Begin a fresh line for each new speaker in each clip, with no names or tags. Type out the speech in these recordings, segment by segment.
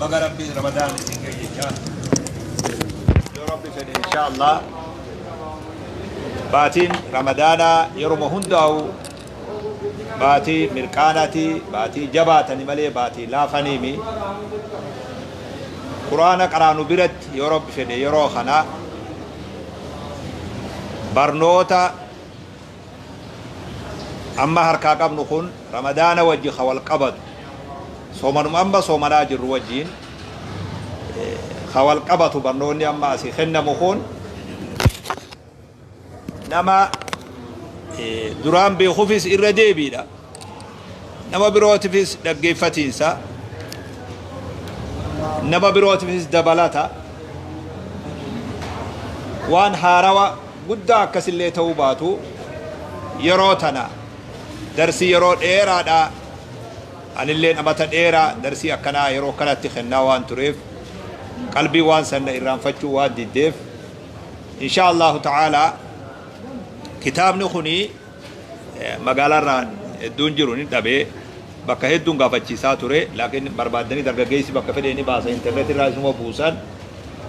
Baga Rabbiin Ramadaan isin gahe jechaa. Yoo Rabbi fedhe insha Allah baatiin Ramadaanaa yeruma hundaa'u baatii mirqaanaati, baatii jabaatani malee baatii laafaniimi. Quraana qaraanu biratti yoo Rabbi fedhe yeroo kana barnoota amma harkaa qabnu kun Ramadaana wajji ka wal qabatu, soomanuma amma soomanaa jirru wajjiin ka wal qabatu, barnoonni amma asii kennamu kun nama duraan beekufis irra deebiidha, nama birootifis dhaggeeffatiinsa, nama birootifis dabalata. Waan haarawa guddaa akkasillee ta'uu baatu, yeroo tana darsii yeroo dheeraadha anillee namata dheeraa darsii akkanaa yeroo kanatti kennaa waan tureef, qalbii waan sanna irraanfachuu waan diddeef, insha Allahu ta'ala kitaabni kuni magaalaarraan hedduun jiru ni dhabee, bakka hedduun gaafachiisaa ture, laakiin barbaaddanii dargaggeessi bakka fedhe ni baasa, internet irraa isuma buusan.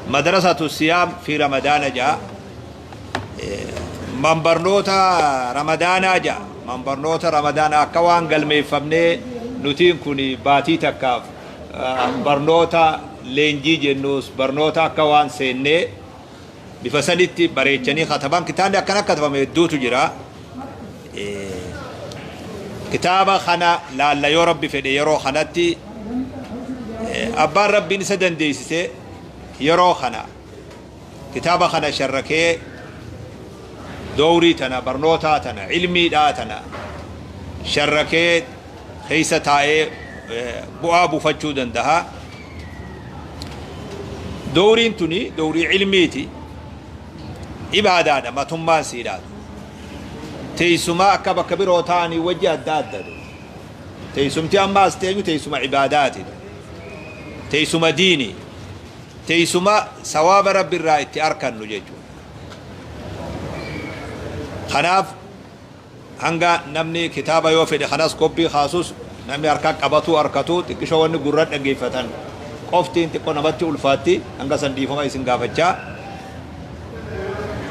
Madrasatu Siyaam fi Ramadaana ja'a, manbarnoota Ramadaanaa ja'a. Manbarnoota Ramadaanaa akka waan galmeeffamnee nutiin kun baatii takkaaf barnoota leenjii jennus, barnoota akka waan seennee bifa sanitti bareechanii kataban. Kitaabni akkana katabame hedduutu jira. Kitaaba kana laalla yoo Rabbi fedhe. Yeroo kanatti abbaan Rabbiin isa dandeessise yeroo kana kitaaba kana sharrakee dowrii tana, barnootaa tana, ilmiidhaa tana sharrakee keessa taa'ee bu'aa buufachuu danda'a. Dowriin tuni dowrii ilmiiti. Ibaadaadha matummaan siidhaatu. Teessuma akka bakka biroo ta'anii wajji adda adda. Teessumti amma as teenyu teessuma ibaadaati. Teessuma diini. Teessuma sawaaba Rabbi irraa itti arkannu jechuudha. Kanaaf hanga namni kitaaba yoo fedhe kanas koppii kaasus, namni harka qabatu harkatu xiqqishoo, wanni gurra dhaggeeffatan qoftiin xiqqoo namatti ulfaatti, hanga san dhiifama isin gaafachaa.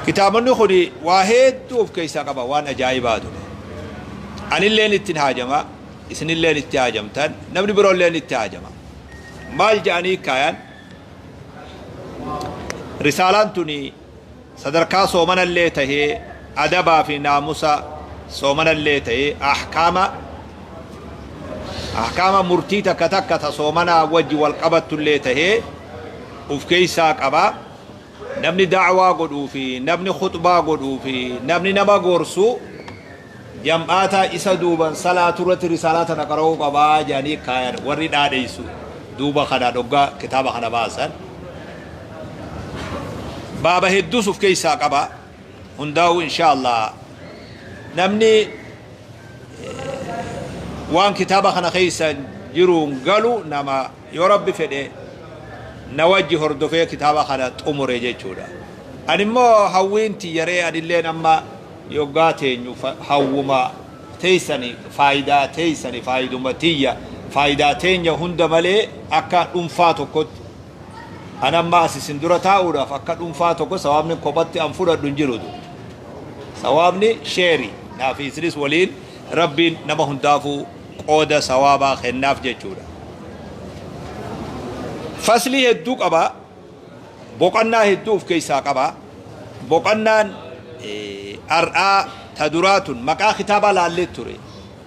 Kitaabonni kun waa hedduu of keessaa qaba, waan ajaa'ibaatu. Anilleen ittiin haajama, isinilleen itti haajamtan, namni biroolleen itti haajama. Maal jedhanii kaayan? Risaalaan tuni sadarkaa soomanallee tahee, adabaa fi naamusa soomanallee tahee, ahkaama murtii takka takka ta soomanaa wajji wal qabattullee tahee uf keessaa qaba. Namni da'waa godhuu fi namni khuxbaa godhuu fi namni nama gorsu jam'aata isa duuban salaatu irratti risaalaa tana qara'uu qabaa jedhanii kaayan warri dhaadheessu duuba kana dhoggaa kitaaba kana baasan. Baaba hedduus uf keessaa qaba. Hundaa'u insha Allah namni waan kitaaba kana keessa jiruun galu nama yoo Rabbi fedhe na wajji hordofee kitaaba kana xumure jechuudha. Ani immoo hawwiin tiyyaree anilleen amma yoggaa teenyu hawwuma teessani, faayidaa teessani, faayiduma tiyya, faayidaa teenya hunda malee akka dhuunfaa tokkotti an amma as isin dura taa'uudhaaf akka dhuunfaa tokko sawaabni kophatti an fudhadhu hin jiru. Sawaabni sheeri naafi isinis waliin Rabbiin nama hundaafuu qooda sawaabaa kennaaf jechuudha. Faslii hedduu qaba. Boqonnaa hedduu of keessaa qaba. Boqonnaan har'aa ta duraa tun maqaa kitaabaa laallee ture.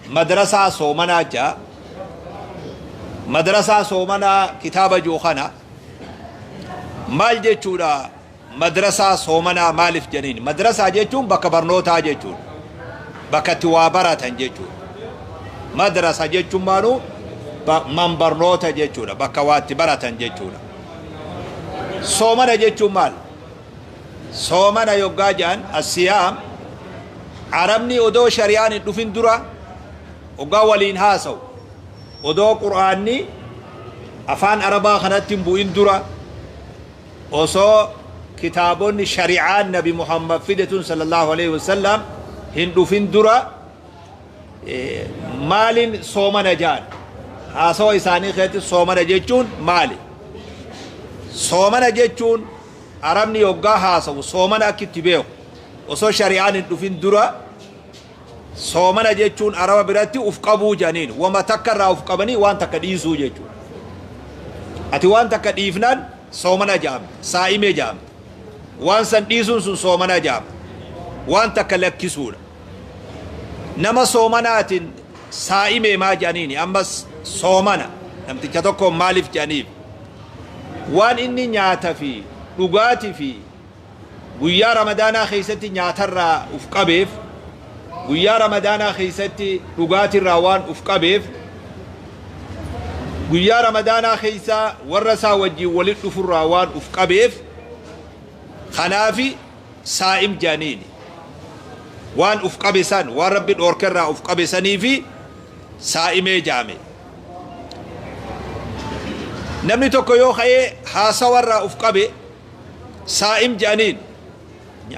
Madrasaa Soomanaa jaa. Madrasaa Soomanaa kitaaba jiru kana maal jechuudha? Madrasaa Soomanaa maaliif jedhaniin? Madrasaa jechuun bakka barnootaa jechuudha. Bakka itti waa baratan jechuudha. Madrasa jechuun maaluu man barnoota jechuudha. Bakka waa itti baratan jechuudha. Soomana jechuun maal? Soomana yoggaa jedhan, asiyaam, Arabni odoo shari'aan hin dhufin dura hoggaa waliin haasawu, odoo Qur'aanni afaan Arabaa kanatti hin bu'in dura, osoo kitaabonni shari'aan Nabi Muhammad fide tun sallallahu alaihi wasallam hin dhufin dura, maaliin soomana jedhan? Haasawa isaanii keessatti soomana jechuun maali? Soomana jechuun Arabni yoggaa haasawu soomana akka itti beeku, osoo shari'aan hin dhufin dura, soomana jechuun Araba biratti uf qabuu jedhaniin. Wama takka irraa uf qabanii waan takka dhiisuu jechuudha. Ati waan takka dhiifnaan soomana jedhamta, saa'imee jedhamta. Waan san dhiisuun sun soomana jedhama, waan takka lakkisuudha. Nama soomanaatiin saa'imee maa jedhaniini? Ammas soomana namticha tokkoon maaliif jedhaniif? Waan inni nyaata fi dhugaatii fi guyyaa Ramadaanaa keessatti nyaatarraa uf qabeef, guyyaa Ramadaanaa keessatti dhugaatirraa waan uf qabeef, guyyaa Ramadaanaa keessa warra isaa wajjin walitti dhufurraa waan uf qabeef, kanaafi saa'im jedhaniini. Waan uf qabe san, waan Rabbi dhoorkerraa uf qabe saniifi saa'imee jedhame. Namni tokko yoo ka'ee haasawarraa uf qabe saa'im jedhaniin.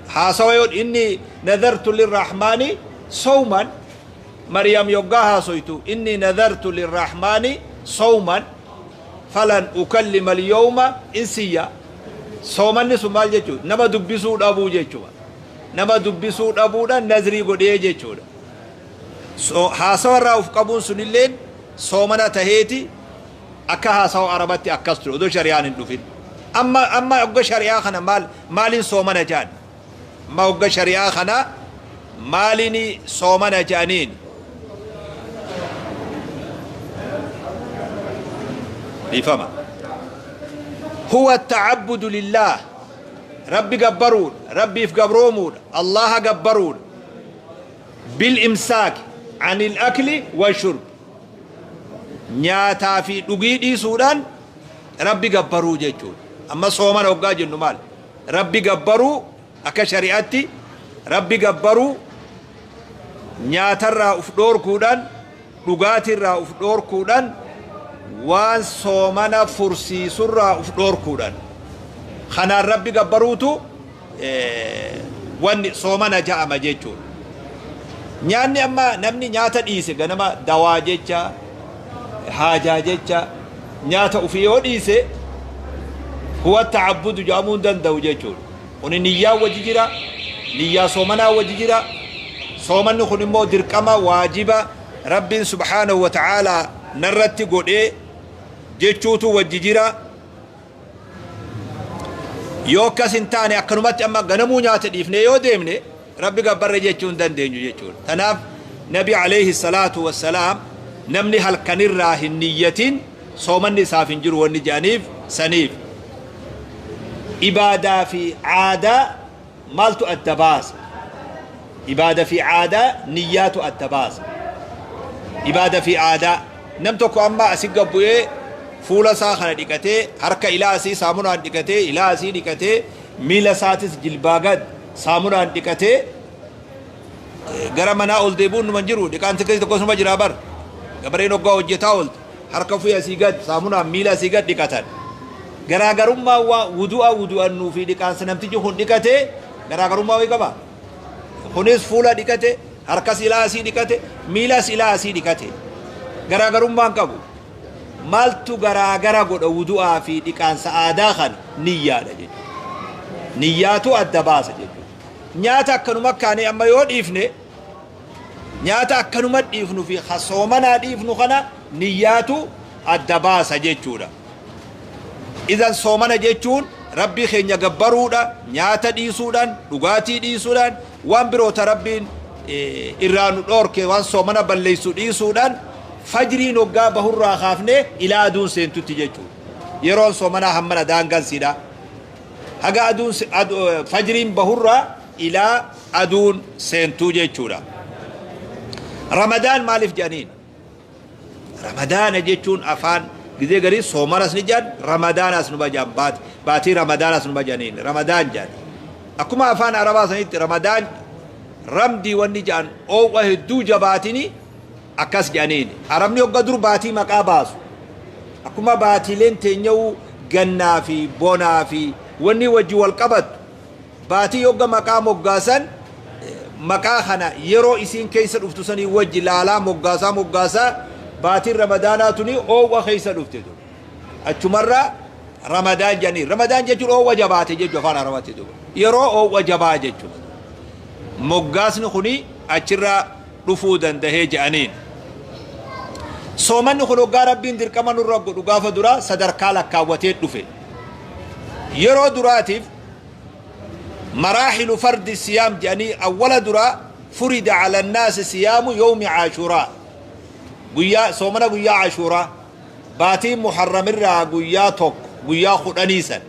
Haasawa yoo inni nadartu lirrahmaani sawman, Maryam yoggaa haasoytu, inni nadartu lirrahmaani sawman falan ukallima alyawma insiyya. Soomanni sun maal jechuudha? Nama dubbisuu dhabuu jechuudha. Nama dubbisuu dhabuudha nazrii godhee jechuudha. Haasawa irraa uf qabuun sunilleen soomana taheeti. Akka haasawa Arabatti akkas ture odoo shari'aan hin dhufin. Amma hogga shari'aa kana maal maaliin soomana jedhan? Amma hogga shari'aa kana maaliin soomana jedhaniin? Dhiifama. Huwa ta'abbudu lillaah, Rabbi gabbaruudha, Rabbiif gabroomuudha, Allaha gabbaruudha, bil imsaaki anil akli wa shurb, nyaataa fi dhugii dhiisuudhaan Rabbi gabbaruu jechuudha. Amma soomana hoggaa jennu maal? Rabbi gabbaruu. Akka shari'atti Rabbi gabbaruu nyaatarraa uf dhoorkuudhaan, dhugaatirraa uf dhoorkuudhaan, waan soomana fursiisurraa uf dhoorkuudhaan, kanaan Rabbi gabbaruutu wanni soomana ja'ama jechuudha. Nyaanni amma namni nyaata dhiise ganama dawaa jecha, haajaa jecha nyaata ufii yoo dhiise, huwa ta'abbudu jedhamuu hin danda'u jechuudha. Kuni niyyaa wajji jira, niyyaa soomanaa wajji jira. Soomanni kun immoo dirqama, waajiba Rabbiin subhaanahu wa ta'aalaa narratti godhee jechuutu wajji jira. Yoo akkas hin taane, akkanumatti amma ganamuu nyaata dhiifnee yoo deemne, Rabbi gabbarre jechuu hin dandeenyu jechuudha. Tanaaf Nabi alayhi salaatu wassalaam namni halkanirraa hin niyyatin soomanni isaaf hin jiru wanni jedhaniif saniif. Ibaadaa fi aadaa maaltu adda baasa? Ibaada fi aadaa niyyaatu adda baasa. Ibaada fi aadaa, nam tokko amma asi gad bu'ee fuula isaa kana dhiqatee, harka ilaa asii saamunaan dhiqatee, ilaa asii dhiqatee, miila isaatis jilbaa gad saamunaan dhiqatee gara manaa ol deebi'uun numa hin jiru. Dhiqaan xiqqeessi tokkos numa jira bar. Gabareen hoggaa hojjetaa oolte harka ofii asii gad saamunaan, miila asii gad dhiqatan. Garaagarummaa waa wudu'a wudu'annuu fi dhiqaansa namtichi kun dhiqatee garaagarummaa wayii qaba? Kunis fuula dhiqate, harkas ilaa asii dhiqate, miilas ilaa asii dhiqate, garaagarummaan qabu. Maaltu garaagara godha wudu'aa fi dhiqaansa aadaa kana? Niyyaadha jechuudha. Niyyaatu adda baasa jechuudha. Nyaata akkanuma kaanee amma yoo dhiifne, nyaata akkanuma dhiifnu fi soomanaa dhiifnu kana niyyaatu adda baasa jechuudha. Idan soomana jechuun Rabbii keenya gabbaruudha, nyaata dhiisuudhaan, dhugaatii dhiisuudhaan, waan biroota Rabbiin irraa nu dhoorke, waan soomana balleessu dhiisuudhaan, fajriin hoggaa bahurraa kaafnee ilaa aduun seentutti jechuudha. Yeroon soomanaa hammana daangaan siidha. Haga aduun fajriin bahurraa ilaa aduun seentuu jechuudha. Ramadaan maaliif jedhaniin? Ramadaana jechuun afaan gizee garii soomanas ni jedhan, Ramadaanas numa jedhan, baatii Ramadaanaas numa jedhaniin Ramadaan jedhan. Akkuma afaan Arabaa sanitti Ramadaan ramdii wanni jedhan oowwa hedduu jabaatini akkas jedhaniin. Arabni hogga dur baatii maqaa baasu, akkuma baatiileen teenya'uu gannaa fi bonaa fi wanni wajji wal qabattu, baatii hogga maqaa moggaasan maqaa kana yeroo isiin keessa dhuftu sanii wajji laalaa moggaasaa. Baatiin Ramadaanaa tuni oowwa keessa dhufte tun achumarraa. Ramadaan jedhanii. Ramadaan jechuun oowwa jabaate jechuu afaan Arabaatti duuba. Yeroo oowwa jabaa jechuudha. Moggaasni kuni achirraa dhufuu dandahee jedhaniin. Soomanni kun hoggaa Rabbiin dirqama nurra godhu gaafa duraa sadarkaa lakkaawwatee dhufe. Yeroo duraatiif maraaxilu fardi siyaam jedhanii, awwala duraa furida ala annaasi siyaamu yawmi Caashuuraa. Guyyaa soomana guyyaa Caashuuraa, baatii Muharramirraa guyyaa 1, guyyaa 10 san,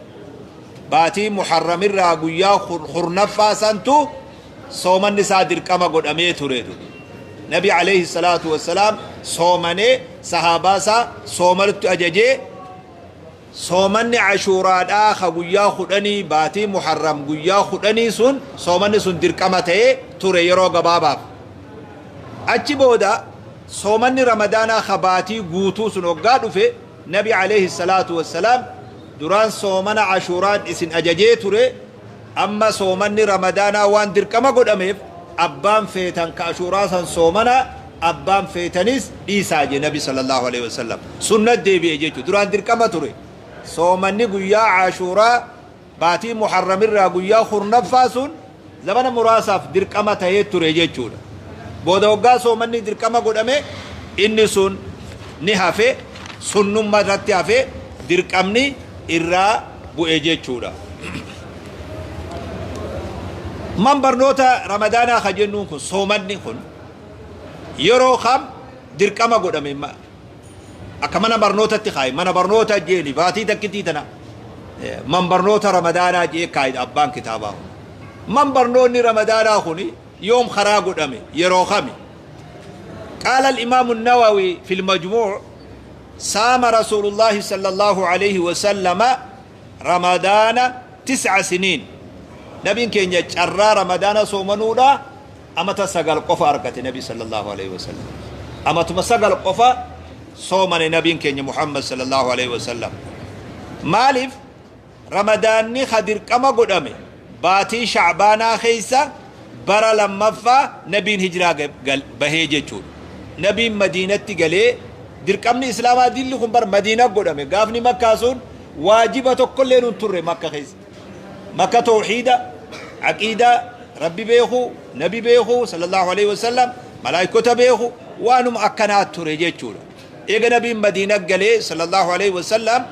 baatii Muharramirraa guyyaa 10ffaa santu soomanni isaa dirqama godhamee ture. Nabi alayhi salaatu wassalaam soomanee, sahaabaa isaa soomanutti ajajee. Soomanni Ashuuraadhaa ka guyyaa 10, baatii Muharram guyyaa 10 sun, soomanni sun dirqama ta'ee ture yeroo gabaabaaf. Achi booda soomanni Ramadaanaa ka baatii guutuu sun hoggaa dhufe, Nabi alayhi salaatu wassalaam duraan soomana Ashuuraan isin ajajee ture, amma soomanni Ramadaanaa waan dirqama godhameef, abbaan feetan ka Ashuuraa san soomana, abbaan feetanis dhiisaa je Nabi sallallahu alaihi wasallam. Sunnat deebi'e jechuudha. Duraan dirqama ture soomanni guyyaa Ashuuraa, baatii Muharramirraa guyyaa 10ffaa sun, zamana muraasaaf dirqama ta'ee ture jechuudha. Booda hoggaa soomanni dirqama godhame, inni sun ni hafe, sunnummaa irratti hafe, dirqamni irraa bu'e jechuudha. Man barnoota Ramadaanaa ka jennuun kun, soomanni kun yeroo kam dirqama godhame? Akka mana barnootatti kaaye, mana barnoota jeeni baatii takkitii tana man barnoota Ramadaanaa jee kaayidha abbaan kitaabaa kun. Man barnoonni Ramadaanaa kun yoom karaa godhame, yeroo kami? قال الإمام النووي في المجموع: صام رسول الله صلى الله عليه وسلم رمضان 9 سنين. نبي كينيا carraa Ramadaana soomanuudha amata 9 qofa argate Nabi sallallahu alaihi wasallam. Amatuma 9 qofa soomane nabiin keenya Muhammad sallallahu alaihi wasallam. Maaliif? Ramadaanni ka dirqama godhame baatii Shacbaanaa keessa, bara lammaffaa nabiin hijiraa bahee jechuudha. Nabiin Madiinatti galee dirqamni Islaamaa dilli kun bar Madiina godhame. Gaafni Makkaa sun waajiba tokkollee nun turre Makka keessa. Makka tawxiida, aqiidaa, Rabbi beeku, Nabi beeku sallallahu alaihi wasallam, malaayikota beeku, waanuma akkanaa ture jechuudha. Eega nabiin Madiina galee sallallahu alaihi wasallam,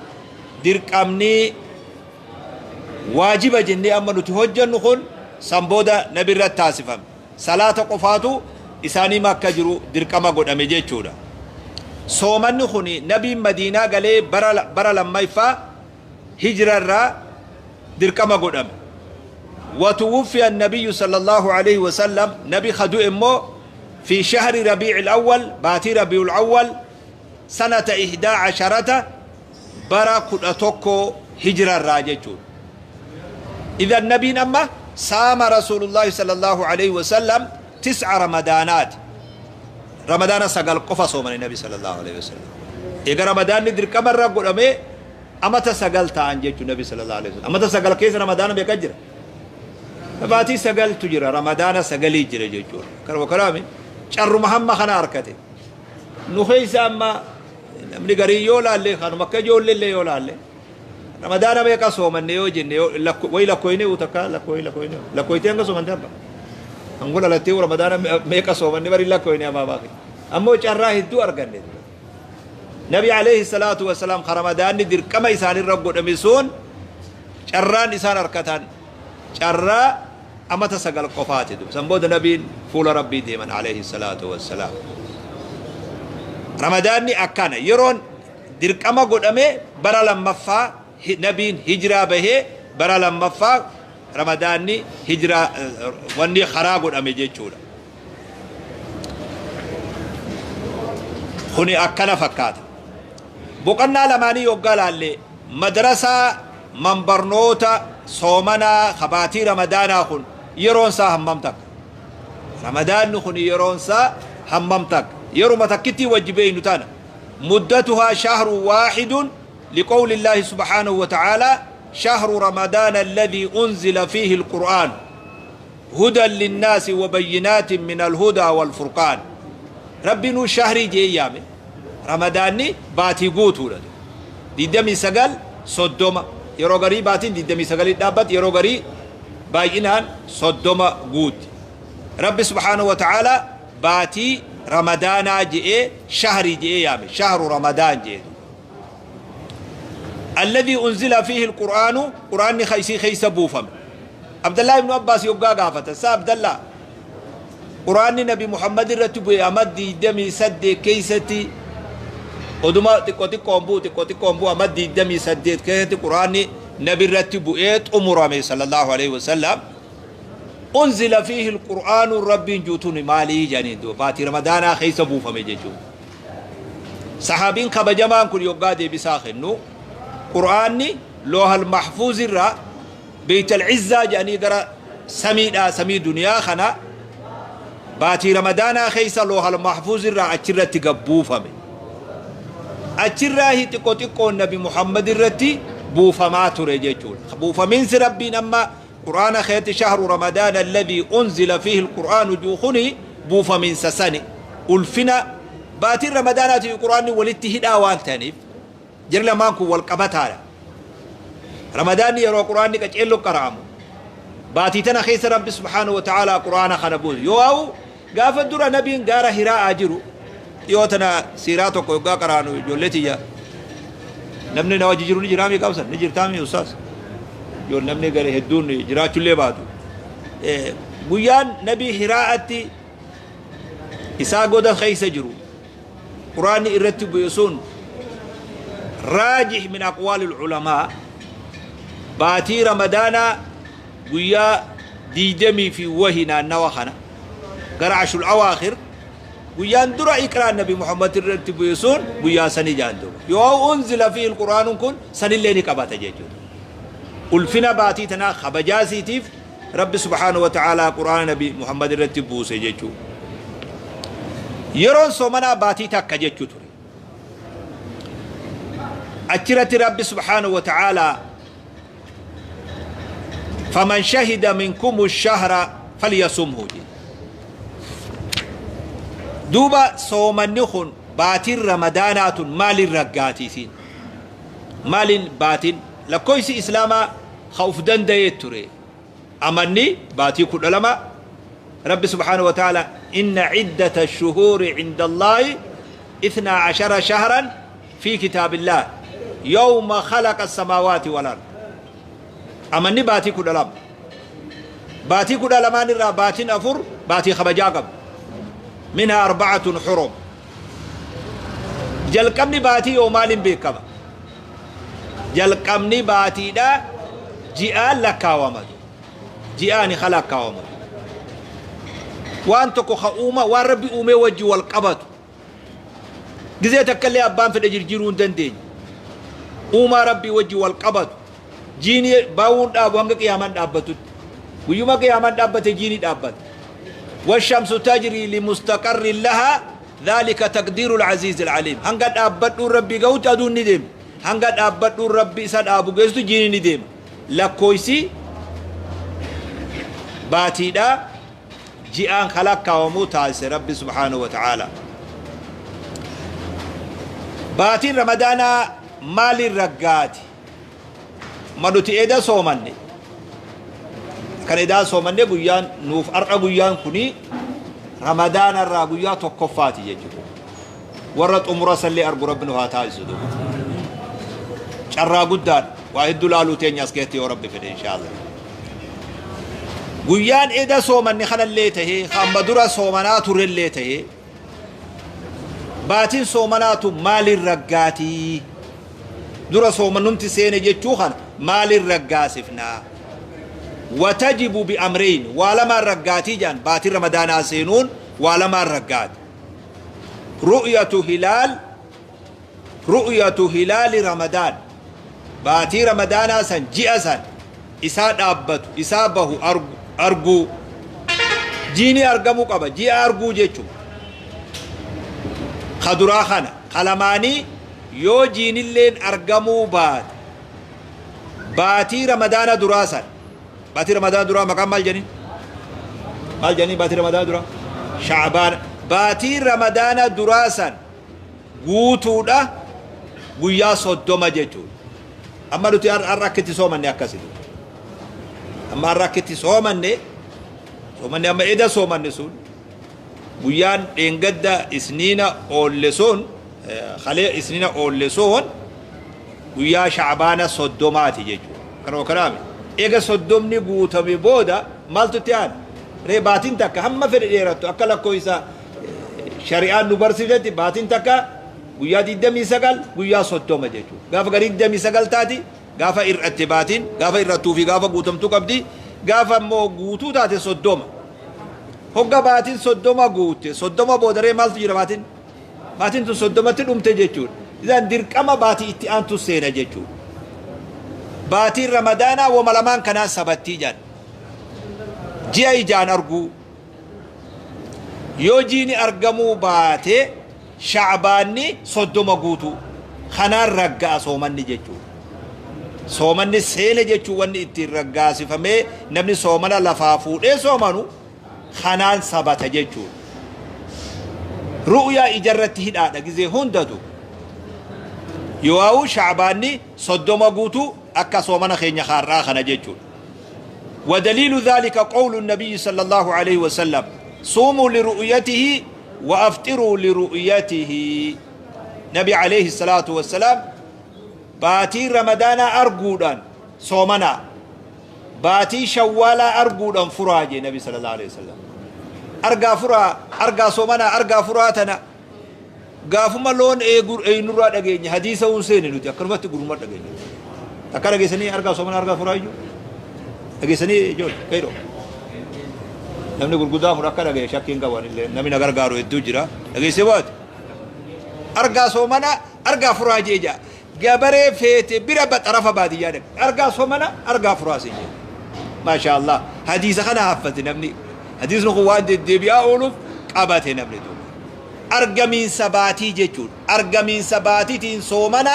dirqamni waajiba jennee amma nuti hojjennu kun san booda nabi irratti taasifame. Salaata qofaatu isaanii Makka jiru dirqama godhame jechuudha. Soomanni kun nabiin Madiinaa galee bara lammaffaa hijira irraa dirqama godhame. وتوفي النبي صلى الله عليه وسلم، نبي خدو إمو في شهر ربيع الأول، باتي ربيع الأول، سنة 11، bara 11 هجرة الراججون. إذا النبي نما صام رسول الله صلى الله عليه وسلم 9 رمضانات. رمضان 9 qofa صوم النبي صلى الله عليه وسلم. إذا رمضان ندر كمر قدامي amata 9 ta'an jechuun Nabi sallallahu alaihi wasallam. Amata 9 keessa Ramadaana meeqa jira? Baatii 9tu jira, Ramadaana 9 jira jechuudha. Kanuma kanaami carruma hamma kana harkate. Nu keessa amma namni garii yoo laalle, kanuma akka ijoolleellee yoo laalle, Ramadaana meeqa soomanne yoo jenne, wayi lakkooyne takka lakkooyi lakkooyne lakkooytee hanga soomante abba. Hangoo dhalattee Ramadaana meeqa soomanne bari lakkooyne amaa baaqi. Ammoo carraa hedduu arganne. Nabi alayhi salaatu wasalaam Ramadaanni dirqama isaanirra godhame sun, carraan isaan harkatan carraa amata 9 qofaati. San booda nabiin fuula Rabbii deeman alayhi salaatu wassalaam. Ramadaanni akkana yeroon dirqama godhame, bara lammaffaa nabiin hijiraa bahee, bara lammaffaa Ramadaanni hijiraa wanni karaa godhame jechuudha. Kuni akkana fakkaata. Boqonnaa lamaanii yoggaa laalle, madrasaa manbarnoota soomanaa kabaatii Ramadaanaa kun yeroon isaa hammam takka? Ramadaanni kun yeroon isaa hammam takka? Yeruma takkittii wajji beeynu tana. مدتها شهر واحد لقول الله سبحانه وتعالى: شهر رمضان الذي أنزل فيه القرآن هدى للناس وبينات من الهدى والفرقان. ربي نو شهري jee yaame. Ramadaanni baatii guutuudha. 29. 30. Yeroo garii baatiin 29 dhaabbatti, yeroo garii baay'inaan 30 guutti. Rabbi subhaanahu wa ta'aalaa baatii ramadaanaa je'ee shahrii je'ee yaame, shahru ramadaan je'e. Alladhii unzila fiihi alqur'aanu, qur'aanni ka isii keessa buufame. Abdallaa ibnu Abbaas yoggaa gaafatan, sa Abdallaa, qur'aanni nabi Muhammad irratti bu'e ama 28 keessatti, oduma xiqqo xiqqoon bu'u, xiqqo xiqqoon bu'u, ama 28 keessatti qur'aanni nabi irratti bu'ee xumurame sallallahu alaihi wasallam. Unzila fiihi alqur'aanu rabbiin juutuni maalii jedhaniin duuba, baatii ramadaanaa keessa buufame jechuudha. Sahaabiin kabajamaan kun yoggaa deebisaa kennu, qur'aanni loohal mahfuuz irraa beeytal izzaa jedhanii gara samiidhaa, samii duniyaa kana, baatii ramadaanaa keessa loohal mahfuuz irraa achirratti gabbuufame. Achirraa xiqqo xiqqoon nabi Muhammad irratti buufamaa ture jechuudha. Buufamiinsi rabbiin amma qur'aana keessatti shahru ramadaana alladhii unzila fiihi alqur'aanu juukuni buufamiinsa sani. Ulfina baatiin ramadaanaatii fi qur'aanni walitti hidhaa waan ta'aniif jari lamaan kun wal qabataadha. Ramadaanni yeroo qur'aanni qaceelloo qara'amu, baatii tana keessa rabbi subhaanahu wa ta'aalaa qur'aana kana buuse. Yoo ha'u gaafa dura nabiin gaara Hiraa'aa jiru, dhiyoo tana siiraa tokko yoggaa qaraanu ijoollee tiyya, namni na wajji jiru ni jiraamii qabsan ni jirtaamii ustaas, yoo namni gara hedduun jiraachullee baatu, guyyaan nabii Hiraa'atti isaa goda keessa jiru qur'aanni irratti bu'e sun, raajih min aqwaali ulamaa, baatii ramadaanaa guyyaa 20 fi wahi naannawa kana gara ashrul awaakhir, guyyaan dura iqraan nabi Muhammad irratti bu'e sun guyyaa sanii jaan duuba. Yoo unzila fiihi alqur'aanuun kun sanillee ni qabata jechuudha. Ulfina baatii tanaa kabajaasiitiif rabbi subhaanahu wa ta'aalaa qur'aana nabi Muhammad irratti buuse jechuudha. Yeroon soomanaa baatii takka jechuu ture. Achirratti rabbi subhaanahu wa ta'aalaa faman shahida minkumu shahra falyasumhu jedhe. Duuba soomanni kun, baatiin ramadaanaa tun maalin raggaati isiin? Maalin baatiin lakkoofsi islaamaa ka uf danda'ee ture? Amanni baatii 12, rabbi subhaanahu wa ta'ala inna ciddata shuhuuri cinda Allaahi 12 shahran fi kitaabillaah yawma khalaqa samaawaati wal ard. Amanni baatii 12, baatii 12n irraa baatiin 4 baatii kabajaa qabu, minhaa arba'atun hurum. Jalqabni baatii yoo maaliin beekama? Jalqabni baatiidha ji'aan lakkaawamatu, ji'aani ka lakkaawamatu. Waan tokko ka uuma, waan rabbi uumee wajji wal qabatu, gizee takka illee abbaan fedhe jirjiiruu hin dandeenye, uumaa rabbii wajji wal qabatu, jiini baawuun dhaabu hanga qiyaamaan dhaabbatutti. Guyyuma qiyaamaan dhaabbate jiini dhaabbata. Washamsu tajrii limustaqarrin lahaa dhaalika taqdiirul aziizil aliim. Hanga dhaabbadhuun rabbii gahutti aduun ni deema, hanga dhaabbadhuun rabbi isa dhaabu geessu jiini ni deema. Lakkooysi baatiidha ji'aan ka lakkaawamuu taasise rabbi subhaanahu wa ta'aala. Baatiin ramadaanaa maaliin raggaati? Ma nuti eda soomanne kan edaa soomanne, guyyaan nuuf har'a, guyyaan kuni ramadaana irraa guyyaa tokkoffaati jechuudha. Warra xumura sallee argu rabbi nu haa taasisu. Duuba carraa guddaadha, waa hedduu laaluu teenya as keessatti yoo rabbi fedhe inshaallah. Guyyaan eda soomanne kanallee tahee, amma dura soomanaa turellee tahee, baatiin soomanaatu maaliin raggaatii? Dura soomannumti seene jechuu kana maaliin raggaasifnaa? Watajibu bi'amreyn, waa lamaan raggaatii jedhan. Baatiin ramadaanaa seenuun waa lamaan raggaati: ru'yatu hilaal, ru'yatu hilaali ramadaan, baatii ramadaanaa san ji'a san isaa dhaabbatu, isaa bahu arguu. Jiini argamuu qaba, ji'a arguu jechuun ka duraa kana. Ka lamaanii, yoo jiinilleen argamuu baate, baatii ramadaana duraa san, baatii ramadaana duraa maqaan maal jedhanii, maal jedhanii? Baatii ramadaana duraa shacbaana. Baatii ramadaana duraa san guutuudha, guyyaa 30 jechuudha. Amma nuti har'a akka itti soomanne akkasi. Amma har'a akka itti soomanne, soomanne amma eda soomanne sun, guyyaan dheengadda isniina oolle sun, kalee isniina oolle sun guyyaa Shacbaana 30ti jechuudha. Kanuma kanaami. Eega 30ni guutame booda maaltu itti aana? Ree baatiin takka hamma fedhe dheerattu, akka lakkoofsa shari'aan nu barsiiftetti baatiin takka guyyaa 29, guyyaa 30 jechuudha. Gaafa garii 29 taati, gaafa hir'atte baatiin, gaafa hir'attuu fi gaafa guutamtuu qabdi, gaafa immoo guutuu taate 30. Hogga baatiin 30 guutte, 30 boodaree maaltu jira baatiin? Baatiin tun 30tti dhumte jechuudha. Isaan dirqama baatii itti aantu seena jechuudha. Baatiin Ramadaanaa wama lamaan kanaan sabattii jedhan. Ji'a ijaan arguu. Yoo jiini argamuu baate Shacbaanni 30 guutuu. Kanaan ragga'a soomanni jechuudha. Soomanni seene jechuun wanni ittiin raggaasifamee namni soomana lafaa fuudhee soomanu kanaan sabata jechuudha. Ru'yaa ijarratti hidhaadha gizee hundatu. Yoo Shacbaanni 30 guutuu akka soomana keenya har'aa kana jechuudha. ودليل ذلك قول النبي صلى الله عليه وسلم: صوموا لرؤيته وأفطروا لرؤيته. نبي عليه الصلاة والسلام baatii Ramadaana arguudhaan soomana, baatii Shawwaalaa arguudhaan furaa jee Nabi صلى الله عليه وسلم. Argaa furaa, argaa soomana, argaa furaa. Tana gaafuma loon eegu eenyurraa dhageenya? Hadiisa hun seene, nuti akkanumatti guruma dhageenya. Akka dhageessanii argaa soomana, argaa furaa iyyuu dhageessanii ijoollee qeeroo, namni gurguddaa kun akka dhagaye shakkiin qaban illee, namni na gargaaru hedduu jira. Dhageessee baate argaa soomana, argaa furaa jee jaa. Gabaree feete bira xarafa baadiyyaa dhaqe, argaa soomana, argaa furaa si jee. Maasha Allah, hadiisa kana haffate namni. Hadiisni kun waan deddeebi'aa ooluuf qabate namni duuba. Argamiinsa baatii jechuudha. Argamiinsa baatiitiin soomana,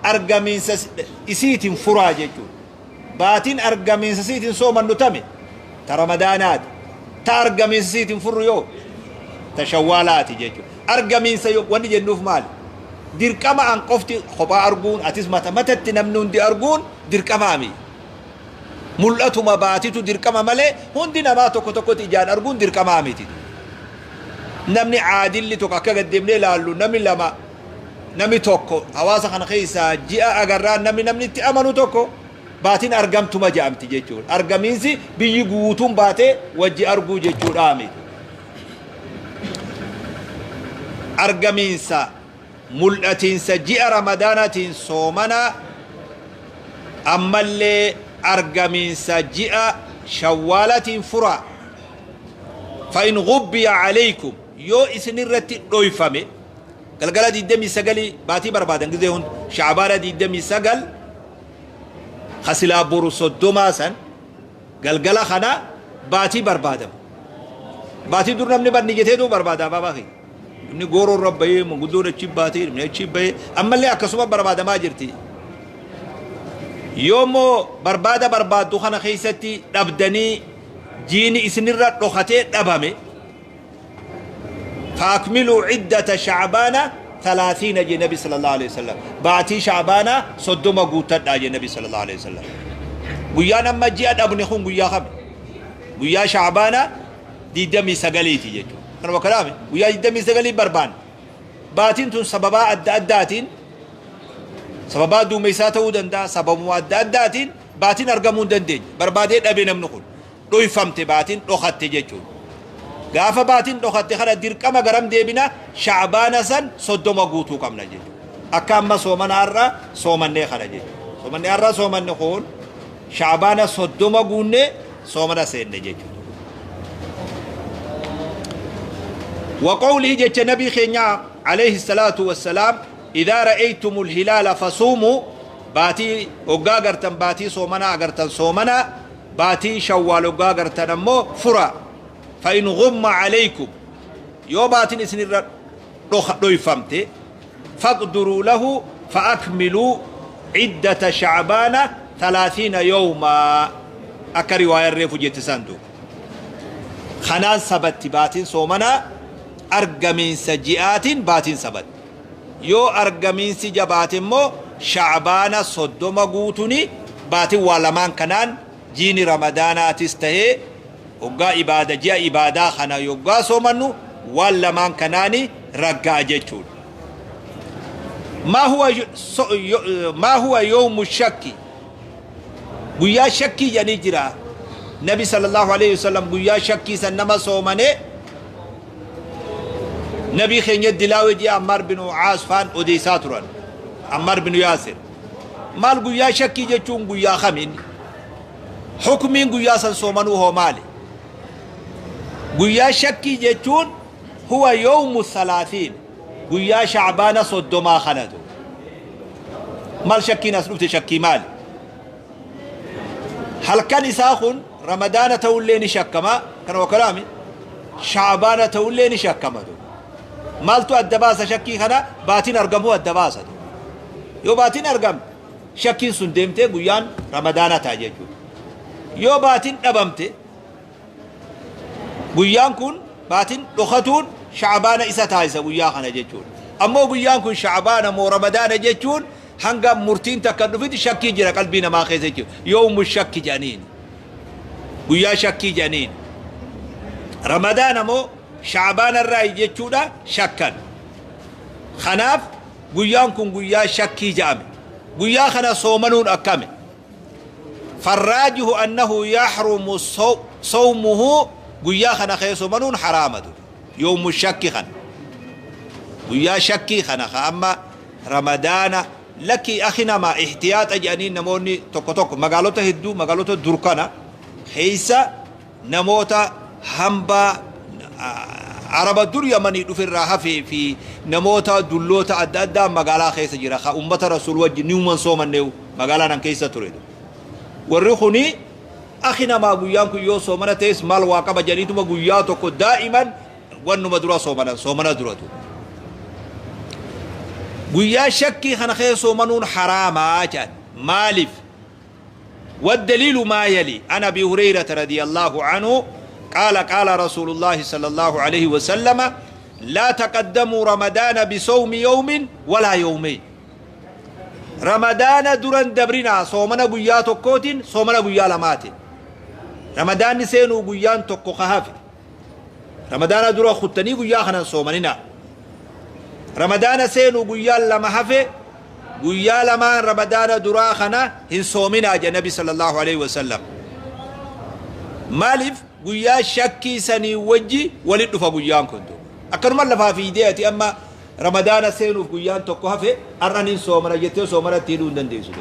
argamiinsa isiitiin furaa jechuudha. Baatiin argamiinsa isiitiin soomannu tame? Ta Ramadaanaati. Ta argamiinsa isiitiin furru yoo ta Shawwaalaati jechuudha. Argamiinsa wanni jennuuf maali? Dirqama an qofti kophaa arguun, atis mata matatti namni hundi arguun dirqamaami. Mul'atuma baatitu dirqama malee hundi namaa tokko tokkotti ijaan arguun dirqamaa miti. Namni caadilli tokko akka gaddeemnee ilaallu, namni lama, namni tokko hawaasa kana keessaa ji'a agarraan, namni itti amanu tokko baatiin argamtuma jedhamti jechuudha. Argamiinsi biyyi guutuun baatee wajji arguu jechuudha miti. Argamiinsa mul'atiinsa ji'a Ramadaanaatiin soomana, ammallee argamiinsa ji'a Shawwaalatiin furaa. فإن غبي عليكم, yoo isinirratti dhoyfame, galgala 29 baatii barbaadan gizee hund, Shacbaana 29 kasilaa boru 30 san galgala kana baatii barbaadamu. Baatii dur namni banni jeteetu barbaada. Baabaa kiyya, namni gooroo irra bahee, manguddoon achi baatee, namni achi bahee, ammallee akkasuma barbaadamaa jirti. Yoommoo barbaada barbaaddu kana keessatti dhabdanii, jiini isinirra dhokatee dhabame, فأكملوا عدة شعبان 30 jee Nabi صلى الله عليه وسلم. Baatii Shacbaana 30 guuttadhaa jee Nabi صلى الله عليه وسلم. Guyyaan amma ji'a dhabne kun guyyaa kami? Guyyaa Shacbaana 29ti jechuudha. Kanuma kanaame guyyaa 29 barbaanne. Baatiin tun sababaa adda addaatiin, sababaa duumessaa ta'uu danda'a, sababuma adda addaatiin baatiin argamuu hin dandeenye. Barbaadee dhabe namni kun, dhoyfamte baatiin, dhokatte jechuudha. Gaafa baatiin dhokatte kana dirqama garam deebina? Shacbaana san 30 guutuu qabna jechuudha. Akka amma soomana har'a soomannee kana jechuudha. Soomanni har'a soomanne kun Shacbaana 30 guunnee soomana seenne jechuudha. وقوله جت نبي خينيا عليه الصلاة والسلام: إذا رأيتم الهلال فصوموا. baatii hoggaa gartan, baatii soomana agartan soomana, baatii Shawwaal hoggaa gartan ammoo fura. فإن غم عليكم, yoo baatiin isinirra dhoyfamte, فاقدروا له فأكملوا عدة شعبان 30 يوما. Akka riwaayaan reefu jette santu kanaan sabatti. Baatiin soomanaa argamiinsa ji'aatiin baatiin sabatti. Yoo argamiinsi jabaate immoo Sha'baana 30 guutuni baatin waa lamaan kanaan jiini Ramadaanaatis tahee hoggaa ibaada ji'a ibaadaa kana yoggaa soomannu waan lamaan kanaani ragga'a jechuudha. Maa huwa yawmu shakki? Guyyaa shakkii jedhanii jira. Nabi sallallahu alaihi wasallam guyyaa shakkii san nama soomane nabii keenya dilaawe ji'a Ammaar bin Caas faan odeessaa turan. Ammaar bin Yaasir. Maal guyyaa shakkii jechuun guyyaa kamiin? Hukmiin guyyaa san soomanuu hoo maali? Guyyaa shakkii jechuun huwa yawmu salaatiin, guyyaa Shacbaana 30 kanatu. Maal shakkiin as dhufte? Shakkii maali? Halkan isaa kun Ramadaana ta'ullee ni shakkama, kana wakalaami Shacbaana ta'ullee ni shakkama. Maaltu adda baasa shakkii kana? Baatiin argamuu adda baasa. Yoo baatiin argame, shakkiin sun deemtee guyyaan Ramadaana ta'a jechuudha. Yoo baatiin dhabamte, guyyaan kun baatiin dhokatuun Shacbaana isa taasisa guyyaa kana jechuudha. Ammoo guyyaan kun Shacbaana moo Ramadaana jechuun hanga murtiin takka dhufitti shakkii jira qalbii namaa keessa jechuudha. Yoomu shakki jedhaniin, guyyaa shakkii jedhaniin, Ramadaana moo Shacbaana irraa jechuudha shakkan. Kanaaf guyyaan kun guyyaa shakkii jedhame. Guyyaa kana soomanuun akkame? Farraajihu annahu yaxrumu sawmuhu, guyyaa kana kee soomanuun haraamatu. Yoomu shakki kana, guyyaa shakkii kana ka amma Ramadaana lakki akhi namaa ihtiyaaxa jedhanii namoonni tokko tokko magaalota hedduu, magaalota dur kana keessa namoota hambaa Araba dur Yamanii dhufe irraa hafee fi namoota dulloota adda addaa magaalaa keessa jira, ka ummata Rasuul wajji niuman soomanneewu magaalaa nan keessa ture. Warri kuni akhi namaa guyyaan kun yoo soomana ta'es maal waa qaba jedhaniituma guyyaa tokko daa'iman wannuma dura soomanan, soomana duratu. Guyyaa shakkii kana keessa soomanuun haraamaa jedhan. Maaliif? والدليل ما يلي: عن أبي هريرة رضي الله عنه قال: قال رسول الله صلى الله عليه وسلم: لا تقدموا رمضان بصوم يوم ولا يومين. Ramadaana duran dabrinaa soomana guyyaa tokkootiin, soomana guyyaa lamaatiin. Ramadaanni seenuu guyyaan tokko ka hafe, Ramadaana dura kuttanii guyyaa kanan soomaninaa. Ramadaana seenuu guyyaan 2 hafe, guyyaa lamaan Ramadaana duraa kana hin soominaa jedhe Nabi sallallahu alaihi wasallam. Maaliif? Guyyaa shakkii sanii wajji walit dhufa guyyaan kun. Akkanuma lafaa fiidee ati amma Ramadaana seenuuf guyyaan tokko hafe, har'an hin soomana jettee soomana itti hidhuu hin dandeessu.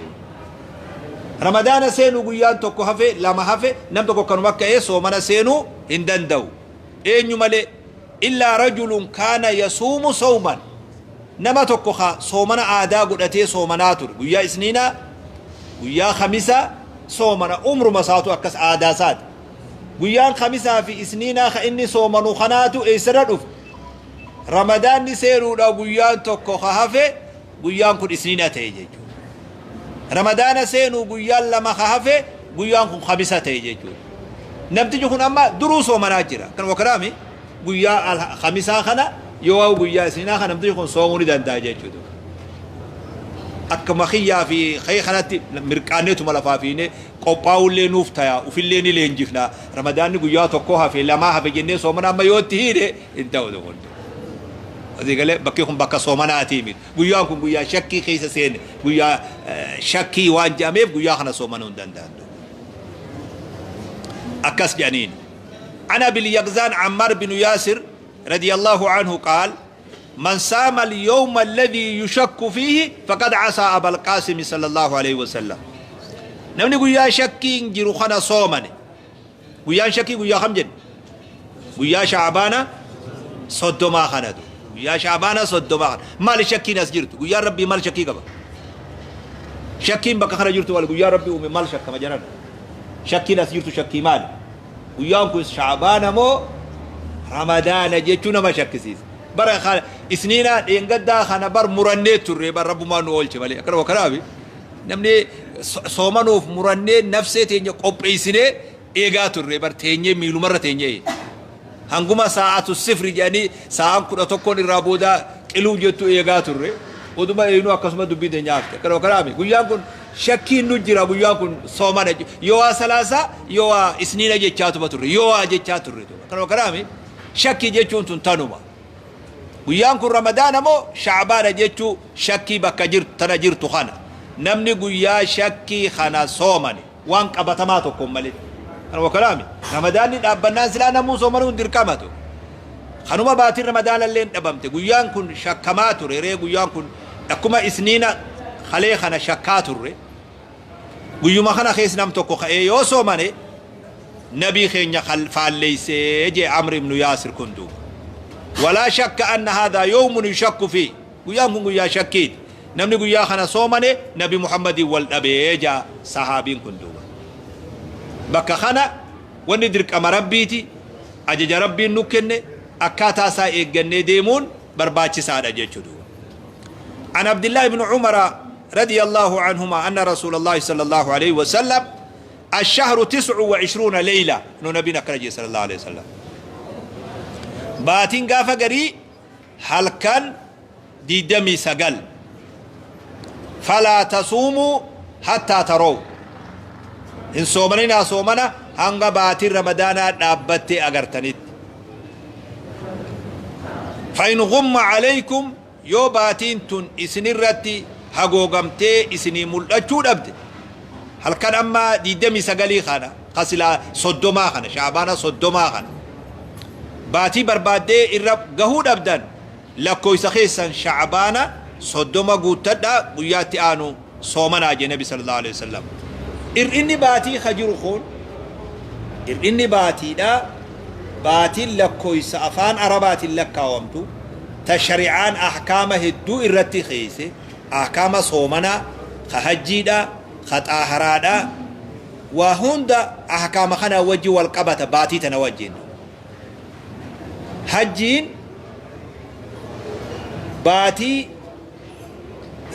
Ramadaana seenuu guyyaan tokko hafe, 2 hafe, nam tokko akkanuma ka'ee soomana seenuu hin danda'u. Eenyu malee? Illaa rajulun kaana yasuumu sawman, nama tokko ka soomana aadaa godhatee soomanaa ture, guyyaa Isniinaa, guyyaa Khamisaa soomana, umruma isaatu akkas aadaa isaati. Guyyaan Khamisaa fi Isniinaa ka inni soomanu kanaatu eessarra dhufe? Ramadaanni seenuudha guyyaan tokko ka hafe, guyyaan kun Isniina ta'e jechuudha. Ramadaana seenuu guyyaan 2 ka hafe, guyyaan kun Khamisa ta'e jechuudha. Namtichi kun amma duruu soomanaa jira. Kan wakaraami guyyaa Khamisaa kana yoo guyyaa Isniinaa kana namtichi kun soomuu ni danda'a jechuudha. Akkuma kiyyaa fi kayii kanatti mirqaanneetuma lafaa fiinee qophaa'ullee nuuf ta'a, ufillee ni leenjifna. Ramadaanni guyyaa tokko hafe, lamaa hafe jennee soomana amma yoo itti hiine hin ta'u kun. Asii galee bakki kun bakka soomanaatii miti. Guyyaan kun guyyaa shakkii keessa seene, guyyaa shakkii waan jedhameef guyyaa kana soomanuu hin danda'an. Akkas jedhaniin. عن أبي اليقظان عمار بن ياسر رضي الله عنه قال: من صام اليوم الذي يشك فيه فقد عصى أبا القاسم صلى الله عليه وسلم. Namni guyyaa shakkiin jiru kana soomane, guyyaan shakkii guyyaa kam jedhe? Guyyaa Shaabaana 30 kanatu, guyyaa Shaabaana 30 kana. Maali shakkiin as jirtu? Guyyaan Rabbii maal shakkii qaba? Shakkiin bakka kana jirtu maali? Guyyaan Rabbii uume maal shakkama jedhan? Shakkiin as jirtu shakkii maali? Guyyaan kun Shaabaana moo Ramadaana jechuu nama shakkisiisa. Bara Isniinaa dheengaddaa kana bar murannee turre, bar Rabbumaan nu oolche malee. Akkana kanaafi namni soomanuuf murannee nafsee teenya qopheessinee eegaa turre, bar teenyee miilumarra teenyee hanguma saa'atu sifri jedhanii sa'aan 11n irraa booda qiluu jettu eegaa turre. Oduma eenyu akkasuma dubbiin teenya hafte. Kana kanaami guyyaan kun shakkiin nu jira, guyyaan kun soomana, yoo waa salaasaa yoo waa isniina jechaatuma turre, yoo waa jechaa turre. Kana kanaami shakkii jechuun tun tanuma. Guyyaan kun Ramadaana moo Shacbaana jechuu shakkii bakka jirtu tana jirtu kana. Namni guyyaa shakkii kana soomane waan qabatamaa tokkoon malee. Kanuma kanaami Ramadaanni dhaabbannaan silaa namuu soomanuu hin dirqamatu. Kanuma baatiin Ramadaana illee dhabamte, guyyaan kun shakkamaa ture ree. Guyyaan kun akkuma isniina kalee kana shakkaa turre, guyyuma kana keessa nam tokko ka'ee yoo soomane nabii keenya faalleeysee jee Amr ibnu Yaasir kun duuba. ولا شك أن هذا يوم يشك فيه, guyyaan kun guyyaa shakkiiti, namni guyyaa kana soomane nabi Muhammadin wal dhabee jaa sahaabiin kun duuba. Bakka kana wanni dirqama Rabbiiti, ajaja Rabbiin nu kenne akkaataa isaa eeggannee deemuun barbaachisaadha jechuudha. عن عبد الله بن عمر رضي الله عنهما أن رسول الله صلى الله عليه وسلم الشهر 29 ليلة. نو نبينا كرجي صلى الله عليه وسلم baatiin gaafa garii halkan 29. فلا تصوموا حتى تروا, hin soomaninaa soomana hanga baatiin Ramadaanaa dhaabbattee agartanitti. فإن غم عليكم, yoo baatiin tun isinirratti hagoogamtee isinii mul'achuu dhabde, halkan amma 29 kana kasilaa 30 kana, Shaabaana 30 kana baatii barbaaddee irra gahuu dhabdan, lakkoofsa keessan Shacbaana 30 guuttadha, guyyaatti aanu soomanaa jee nabi صلى الله عليه وسلم. Ir'inni baatii ka jiru kun ir'inni baatiidha. Baatiin lakkoofsa afaan Arabaatiin lakkaawamtu ta shari'aan ahkaama hedduu irratti keeyse, ahkaama soomanaa ka hajjiidha ka xaaharaadha waa hunda ahkaama kana wajji wal qabata. Baatii tana wajjin hajjiin baatii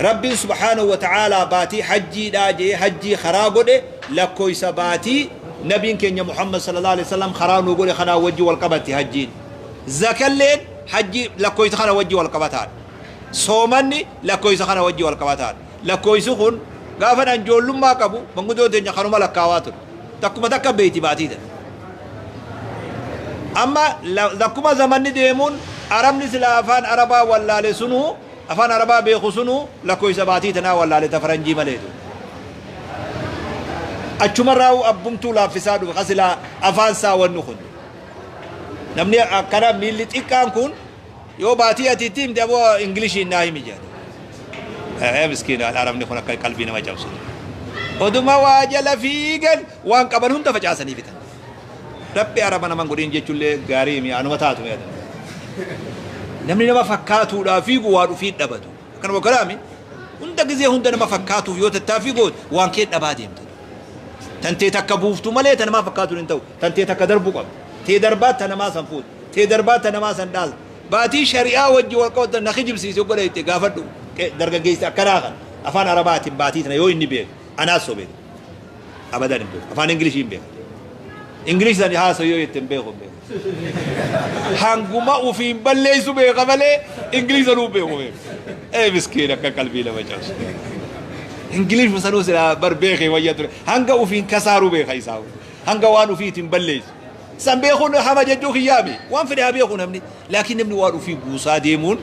Rabbiin سبحانه وتعالى baatii hajjiidhaa jee hajjii karaa godhe, lakkoofsa baatii nabiin keenya Muhammad صلى الله عليه وسلم karaa nuu godhe kanaa wajji wal qabatti hajjiin. Zakalleen hajjii lakkoofsa kana wajji wal qabataadha. Soomanni lakkoofsa kana wajji wal qabataadha. Lakkoofsi kun gaafa dhaan ijoollummaa qabu manguddoon teenya kanuma lakkaawaa ture, takkuma takka beeyti baatii tana. Amma lakkuma zamanni deemuun Arabni sila afaan Arabaa wallaale sunuu, afaan Arabaa beeku sunuu lakkoofsa baatii tanaa wallaale, ta faranjii maleetu. Achumarraa abbumtuu laaffisaa dhufe kasilaa afaan isaa. Wanni kun namni akkana miilli xiqqaan kun yoo baatii ati itti himte, aboo Ingiliishiin naa himi jedha. Ee miskiina, Arabni kun akka qalbii nama cabsu. Oduma waa jala fiigan waan qaban hunda facaasanii fitan. Rabbi Araba naman godhin jechuullee gaarii mi anuma taatu mi'a. Namni nama fakkaatuudhaa fiigu waa dhufii dhabatu. Akkanuma kalaami hunda gizee hunda nama fakkaatuuf yoo tattaaffii goote waan kee dhabaa deemta. Tantee takka buuftu malee ta namaa fakkaatuun hin ta'u. Tantee takka darbuu qabdu. Tee darbaa ta namaa san fuutu. Tee darbaa ta namaa san dhaaltu. Baatii shari'aa wajji wal qabatan na kijibsiise godha itti gaafadhu. Dargaggeessi akkanaa kan afaan Arabaatiin baatii tana yoo inni beeku anaas sobee. Abadan hin beeku. Afaan Ingilishii hin beeku. Ingilish sani haasa'u yoo jette hin beeku, hin beeku. Hanguma ufiin balleessu beeka malee Ingilish sanuu beeku beeku. Ee miskiin, akka qalbii nama cabsu. Ingilish sanuu silaa bar beekee wayya ture. Hanga ufiin kasaaruu beeka isaa. Hanga waan ufiitiin balleessu. San beekuun hama jechuu kiyyaami. Waan fedhe haa beeku namni. Laakiin namni waan ufii buusaa deemuun,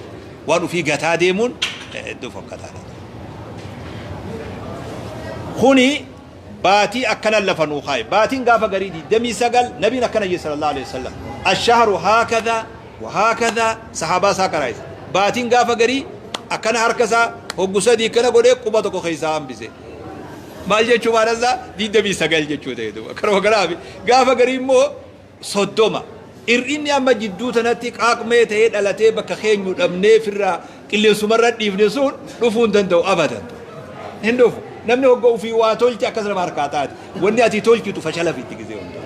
waan ufii gataa deemuun hedduu fokkataadha. Kuni baatii akkana lafa nuu kaaye. Baatiin gaafa garii 29 nabiin akkana jee صلى الله عليه وسلم. الشهر هكذا وهكذا, sahaabaa isaa karaayisa. Baatiin gaafa garii akkana harka isaa hoggu sadii akkana godhee quba tokko keessaa hambise. Maal jechuu maal isaa 29 jechuu ta'e duuba. Kanuma kanaaf gaafa garii immoo 30. Ir'inni amma jidduu tanatti qaaqmee ta'ee dhalatee bakka keenyu dhabnee firraa qilleensumarra dhiifne sun dhufuu hin danda'u abadan. Hin dhufu. Namni hogga ofii waa tolche akkas nama harkaa taate. Wanni ati tolchitu fashala fitti gizee hunda.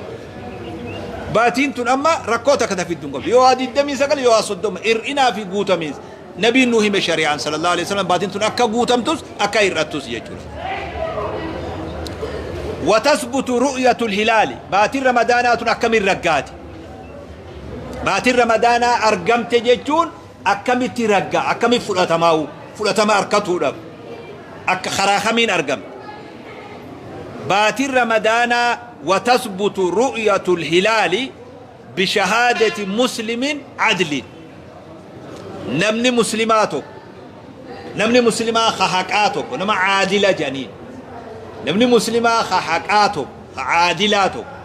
Baatiin tun amma rakkoo takka tafiddu hin qabdu. Yoo waa 29 yoo waa 30 hir'inaa fi guutamiis. Nabiin nuu hime shari'aan صلى الله عليه وسلم baatiin tun akka guutamtus akka hir'attus jechuudha. وتثبت رؤية الهلال, baatiin Ramadaanaa tun akkamiin raggaati? Baatiin Ramadaanaa argamte jechuun akkamitti raggaa, akkamitti fudhatamaa'u? Fudhatama arkatuudhaaf akka karaa kamiin argamte? Baatiin Ramadaanaa watasbutu ru'yatul hilaali bishahaadati muslimin adlin. Namni muslimaa tokko, namni muslimaa ka haqaa tokko, nama caadila jedhaniin, namni muslimaa ka haqaa tokko, ka caadilaa tokko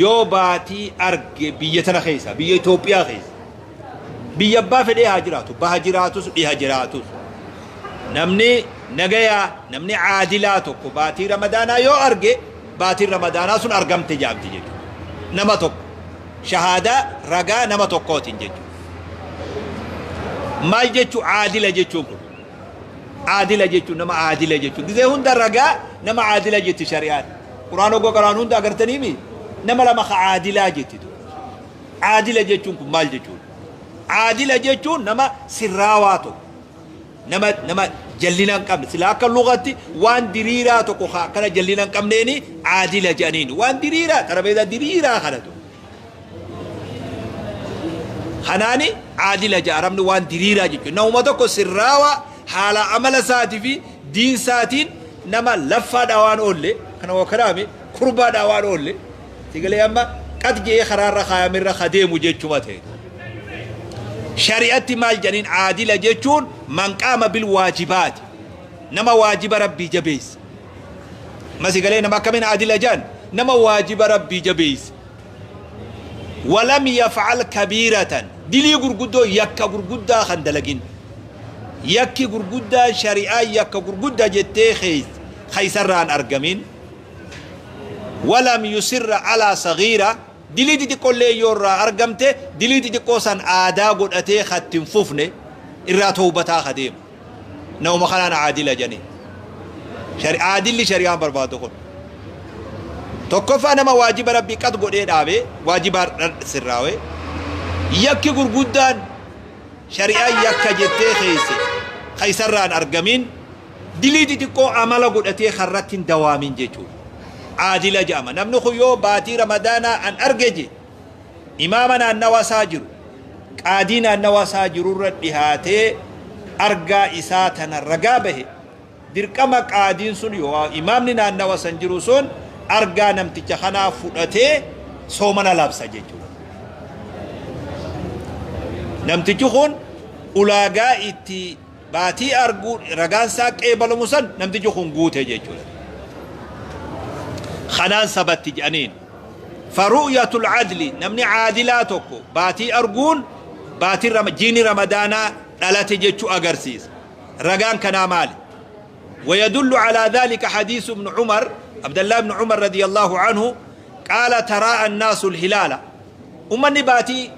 yoo baatii arge biyya tana keessa, biyya Itoophiyaa keessa, biyya abbaa fedhee haa jiraatu, baha jiraatus dhiha jiraatus, namni nagayaa, namni caadilaa tokko baatii Ramadaanaa yoo arge, baatiin Ramadaanaa sun argamte jaamti jechuudha. Nama tokko shahaadaa ragaa nama tokkootiin jechuudha. Maal jechuu caadila jechuun kun? Caadila jechuun, nama caadila jechuun gizee hunda ragaa nama caadila jetti shari'aan. Quraan ogoo qaraan hunda agartaniimi nama lama ka caadilaa jetti. Caadila jechuun kun maal jechuudha? Caadila jechuun nama sirraawaa tokko, nama jallina hin qabne. Sila akka lugatti waan diriiraa tokko akkana jallina hin qabneeni caadila jedhaniin, waan diriiraa, xarabeezaa diriiraa kanatu kanaani caadila jedha arabni, waan diriiraa jechuudha. Namuma tokko sirraawaa, haala amala isaatii fi diin isaatiin nama laffaadhaa waan oolle kana wakaraame kurbaadhaa waan oolle sigalee amma qad je'ee karaarra kaayamirra ka deemu jechuma ta'e. Shari'atti maal jedhaniin? Caadila jechuun man qaama bil waajibaati, nama waajiba Rabbii jabeesse. Masigalee nama akkamiin caadila jedhan? Nama waajiba Rabbii jabeesse, walam yafcal kabiiratan, dilii gurguddoo, yakka gurguddaa kan dalagin. Yakki gurguddaa shari'aa yakka gurguddaa jettee keeysarraan argamin. Walam yusirra alaa sagiira, dilii xixiqqoollee yoo irraa argamte, dilii xixiqqoo san aadaa godhatee kattin fufne, irraa tawbataa ka deemu, nama kanaan caadila jedhanii. Caadilli shari'aan barbaadu kun tokkoffaa nama waajiba Rabbii qad godhee dhaabee waajiba sirraawee, yakki gurguddaan shari'aan yakka jettee keeyse keeysarraan argamin, dilii xixiqqoo amala godhatee karratti hin dawaamin jechuudha. Caadila jedhama. Namni kun yoo baatii Ramadaanaa an arge je, imaama naannawa isaa jiru, qaadii naannawa isaa jirurra dhihaatee argaa isaa tana ragaa bahe, dirqama qaadiin sun yoo imaamni naannawa san jiru sun argaa namticha kanaa fudhatee soomana labsa jechuudha. Namtichi kun ulaagaa itti baatii arguu ragaan isaa qeebalamu san namtichi kun guute jechuudha. Kanaan sabatti jedhaniin. Faru'yatul adli, namni caadilaa tokko baatii arguun baatiin jiini Ramadaanaa dhalate jechuu agarsiisa. Ragaan kanaa maali? ويدل على ذلك حديث ابن عمر، عبد الله بن عمر رضي الله عنه قال: تراءى الناس الهلال. Ummanni baatii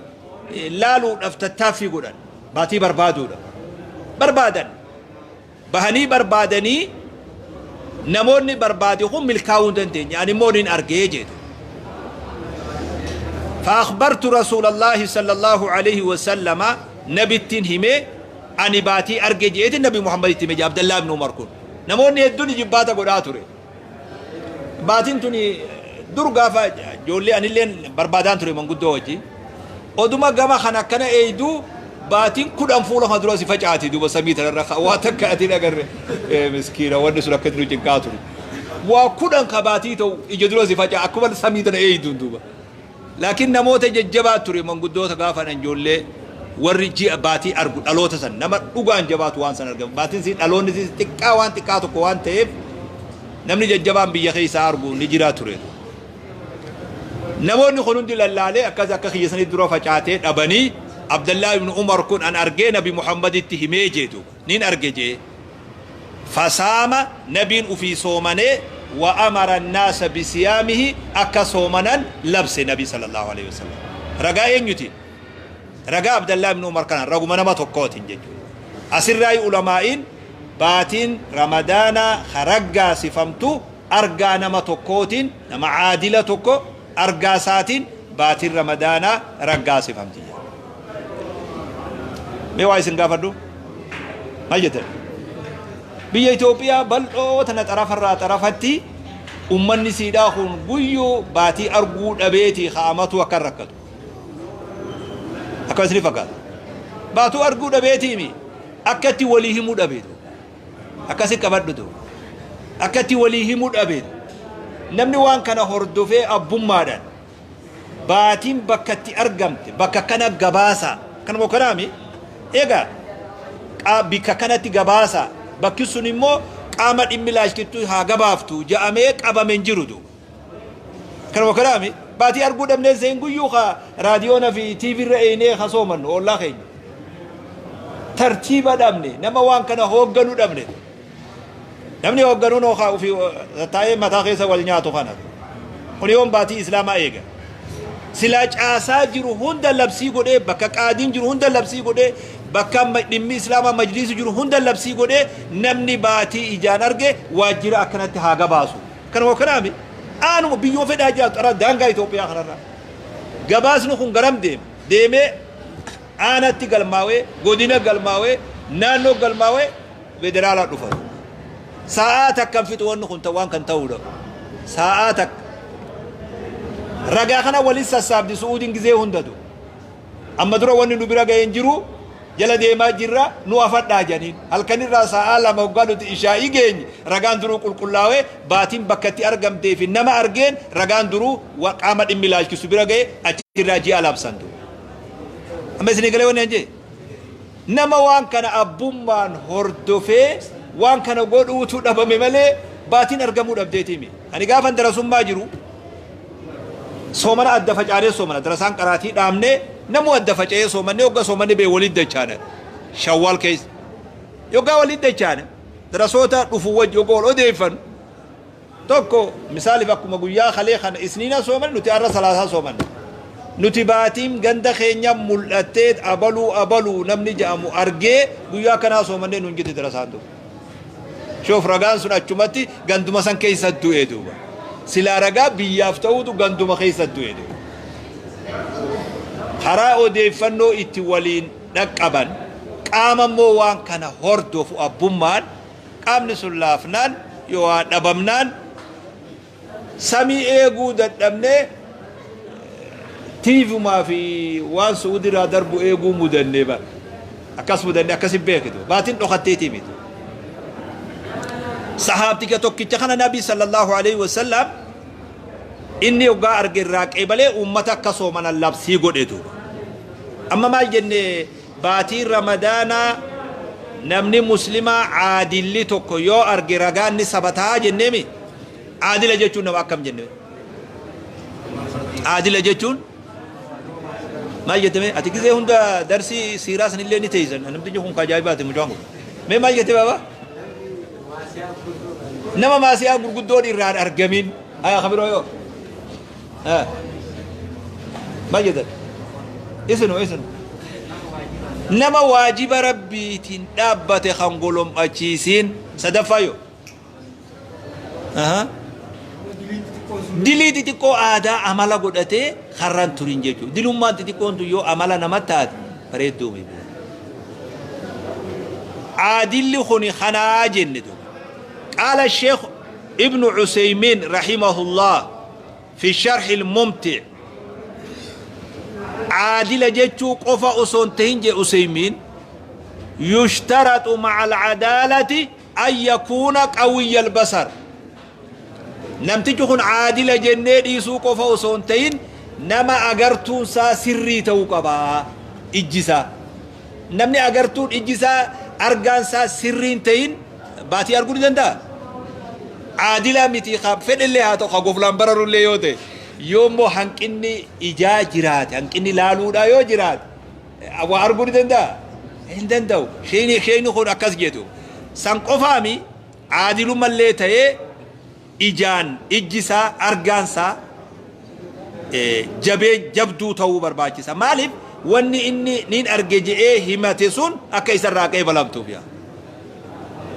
laaluudhaaf tattaaffii godhan, baatii barbaaduudha barbaadan, bahanii barbaadanii, namoonni barbaade kun milkaa'uu hin dandeenye. Ani immoo nin argee jedhu. فأخبرت رسول الله صلى الله عليه وسلم، نبتين همي ani baatii arge jeeti Nabi Muhammad itti hime. Abdallah ibn Umar kun namoonni hedduun jibbaata godhaa ture. Baatiin tuni dur gaafa ijoollee anilleen barbaadaan ture manguddoo wajji. Oduma gama kan akkana eeyduu baatiin 10 fuula kana dura si facaati duuba samii tanarra waa takka ati agarre. Miskiina, wanni sun akkatti nu cinqaa ture. Waa 10 ka baatii ta'u ija dura si facaa akkuma samii tana eeyduun duuba. Laakiin namoota jajjabaa ture, manguddoota gaafa ijoollee, warri ji'a baatii argu dhaloota san nama dhugaan jabaatu waan san argamu. Baatiin si dhaloonni si xiqqaa, waan xiqqaa tokko waan ta'eef, namni jajjabaan biyya keessaa argu ni jira ture. Namoonni kun hundi lallaalee akkas akka kiyya sanii dura facaatee dhabanii, Abdallaa ibn Umar kun an argee Nabi Muhammaditti himee jeetu, nin arge jee. فصام, nabiin ufii soomanee, وأمر الناس بصيامه, akka soomanan labse nabi صلى الله عليه وسلم. Ragaa eenyuti? Ragaa Abdallaa ibn Umar kana, raguma nama tokkootiin jechuudha. Asirraayi ulamaa'iin baatiin Ramadaanaa haraggaasifamtu argaa nama tokkootiin, nama caadila tokko argaa isaatiin baatiin Ramadaanaa raggaasifamti. Mee waa isin gaafadhu, maal jettan? Biyya Itoophiyaa bal'oo tana xarafarraa xarafatti ummanni siidhaa kun guyyuu baatii arguu dhabeetii kaa'amatu akka rakkatu. Akka isin fakkaata. Baatuu arguu dhabeetiimi. Akkatti walii himuu dhabeetu. Akkasi qabadhutu. Akkatti walii himuu dhabeetu. Namni waan kana hordofee abbummaadhaan baatiin bakka itti argamte bakka kana gabaasa. Kanuma kanaami egaa bikka kanatti gabaasa. Bakki sun immoo qaama dhimmi ilaalchittu haa gabaaftu ja'amee qabame hin jiru duuba. Kanuma kanaami baatii arguu dhabnee seen guyyuu ka raadiyoona fi TV irra eenee ka soomannu ollaa keenya. Tartiiba dhabne, nama waan kana hoogganu dhabne. Namni hoogganuun hookaa ofii taa'ee mataa keessa wal nyaatu kana. Kun yoom baatii Islaamaa eega? Silaa caasaa jiru hunda labsii godhee, bakka qaadiin jiru hunda labsii godhee, bakka dhimmi Islaamaa majliisi jiru hunda labsii godhee, namni baatii ijaan arge waajjira akkanatti haa gabaasu. Kanuma kanaami aanuma biyyoo fedhaa jiraatu xaraa daangaa Itoophiyaa kanarra. Gabaasni kun garam deema? Deemee aanatti galmaawee, godina galmaawee, naannoo galmaawee federaalaa dhufa. Sa'aa takkan fixu wanni kun waan kan ta'uudha. Sa'aa takka. Ragaa kana waliin sassaabdi Su'uudiin gizee hundatu. Amma dura wanni nu bira ga'een jiru, jala deemaa jirra, nu afadhaa jedhaniin. Halkanirraa sa'aa 2 hoggaa nuti ishaa'ii geenye ragaan duruu qulqullaawee, baatiin bakka itti argamtee fi nama argeen ragaan duruu qaama dhimmi ilaalchisu bira ga'e, achirraa ji'a labsantu. Amma isinii galee wanni an jee? Nama waan kana abbummaan hordofee waan kana godhuutu dhabame malee baatiin argamuu dhabdeetiimi. Ani gaafan darasummaa jiru soomana adda facaanee soomana, darasaan qaraatii dhaabnee namuu adda faca'ee soomannee, hogga soomanni bee waliin dachaana Shawwaal keessa. Yoggaa waliin dachaana darasoota dhufu wajji hogga wal odeeffannu, tokko misaaliif akkuma guyyaa kalee kana Isniina soomanne, nuti har'a Salaasaa soomanne. Nuti baatiin ganda keenya mul'attee abaluu abaluu namni jedhamu argee guyyaa kanaa soomannee nuun jette darasaan tokko. Shoof, ragaan sun achumatti ganduma san keessa du'e duuba. Silaa ragaa biyyaaf ta'uutu ganduma keessa du'e duuba. Karaa odeeffannoo itti waliin dhaqqaban, qaama immoo waan kana hordofu abbummaan, qaamni sun laafnaan yoo dhabamnaan samii eeguu dadhabnee tiivumaa fi waan Su'uudirraa darbu eeguu mudannee bara. Akkas mudannee akkas hin beekitu. Baatiin dhokatteetii miti. Sahaabticha tokkicha kana Nabi sallallahu alaihi wasallam inni hoggaa arge irraa qeebalee uummata akka soomanan labsii godhe duuba. Amma maal jenne? Baatiin Ramadaanaa namni Muslimaa caadilli tokko yoo arge ragaan ni sabataa jenneemi. Caadila jechuun nama akkam jenne? Caadila jechuun maal jette mee? Ati gizee hunda darsii siiraa sanillee ni teeysan. Namtichi kun ka ajaa'ibaati mucaan kun. Mee maal jette baaba? Nama maasiyaa gurguddoon irraan argamin. Aya kabiroo yoo. Maal jettan? Isinu isinu. Nama waajiba Rabbiitiin dhaabbate kan golom'achiisiin sadaffaa yoo. Dilii xixiqqoo aadaa amala godhatee karran turin jechuudha. Dilummaan xixiqqoon tun yoo amala nama taate bareedduu miti. Aadilli kuni kanaa jenne duuba. Qaala Sheekh Ibnu Useymiin rahimahullah fi sharhil mumti' Caadila jechuu qofa osoo hin tahin jedhe Useymiin, yushtaratu ma'al cadaalati an yakuuna qawiyyal basar. Namtichi kun caadila jennee dhiisuu qofa osoo hin tahin nama agartuun isaa sirrii ta'uu qaba, ijji isaa. Namni agartuun ijji isaa, argaan isaa sirrii hin tahin baatii arguu ni danda'a? Caadilaa miti, ka fedhellee haa ta'u, ka goflaan bararullee yoo ta'e, yoo immoo hanqinni ijaa jiraate, hanqinni laaluudhaa yoo jiraate, waa arguu ni danda'a? Hin danda'u. Sheeyni kun akkas jedhu. San qofaami, caadilumallee ta'ee ijaan, ijji isaa, argaan isaa jabee jabduu ta'uu barbaachisa. Maaliif? Wanni inni niin arge je'ee himate sun akka isarraa qeebalamtuuf yaa.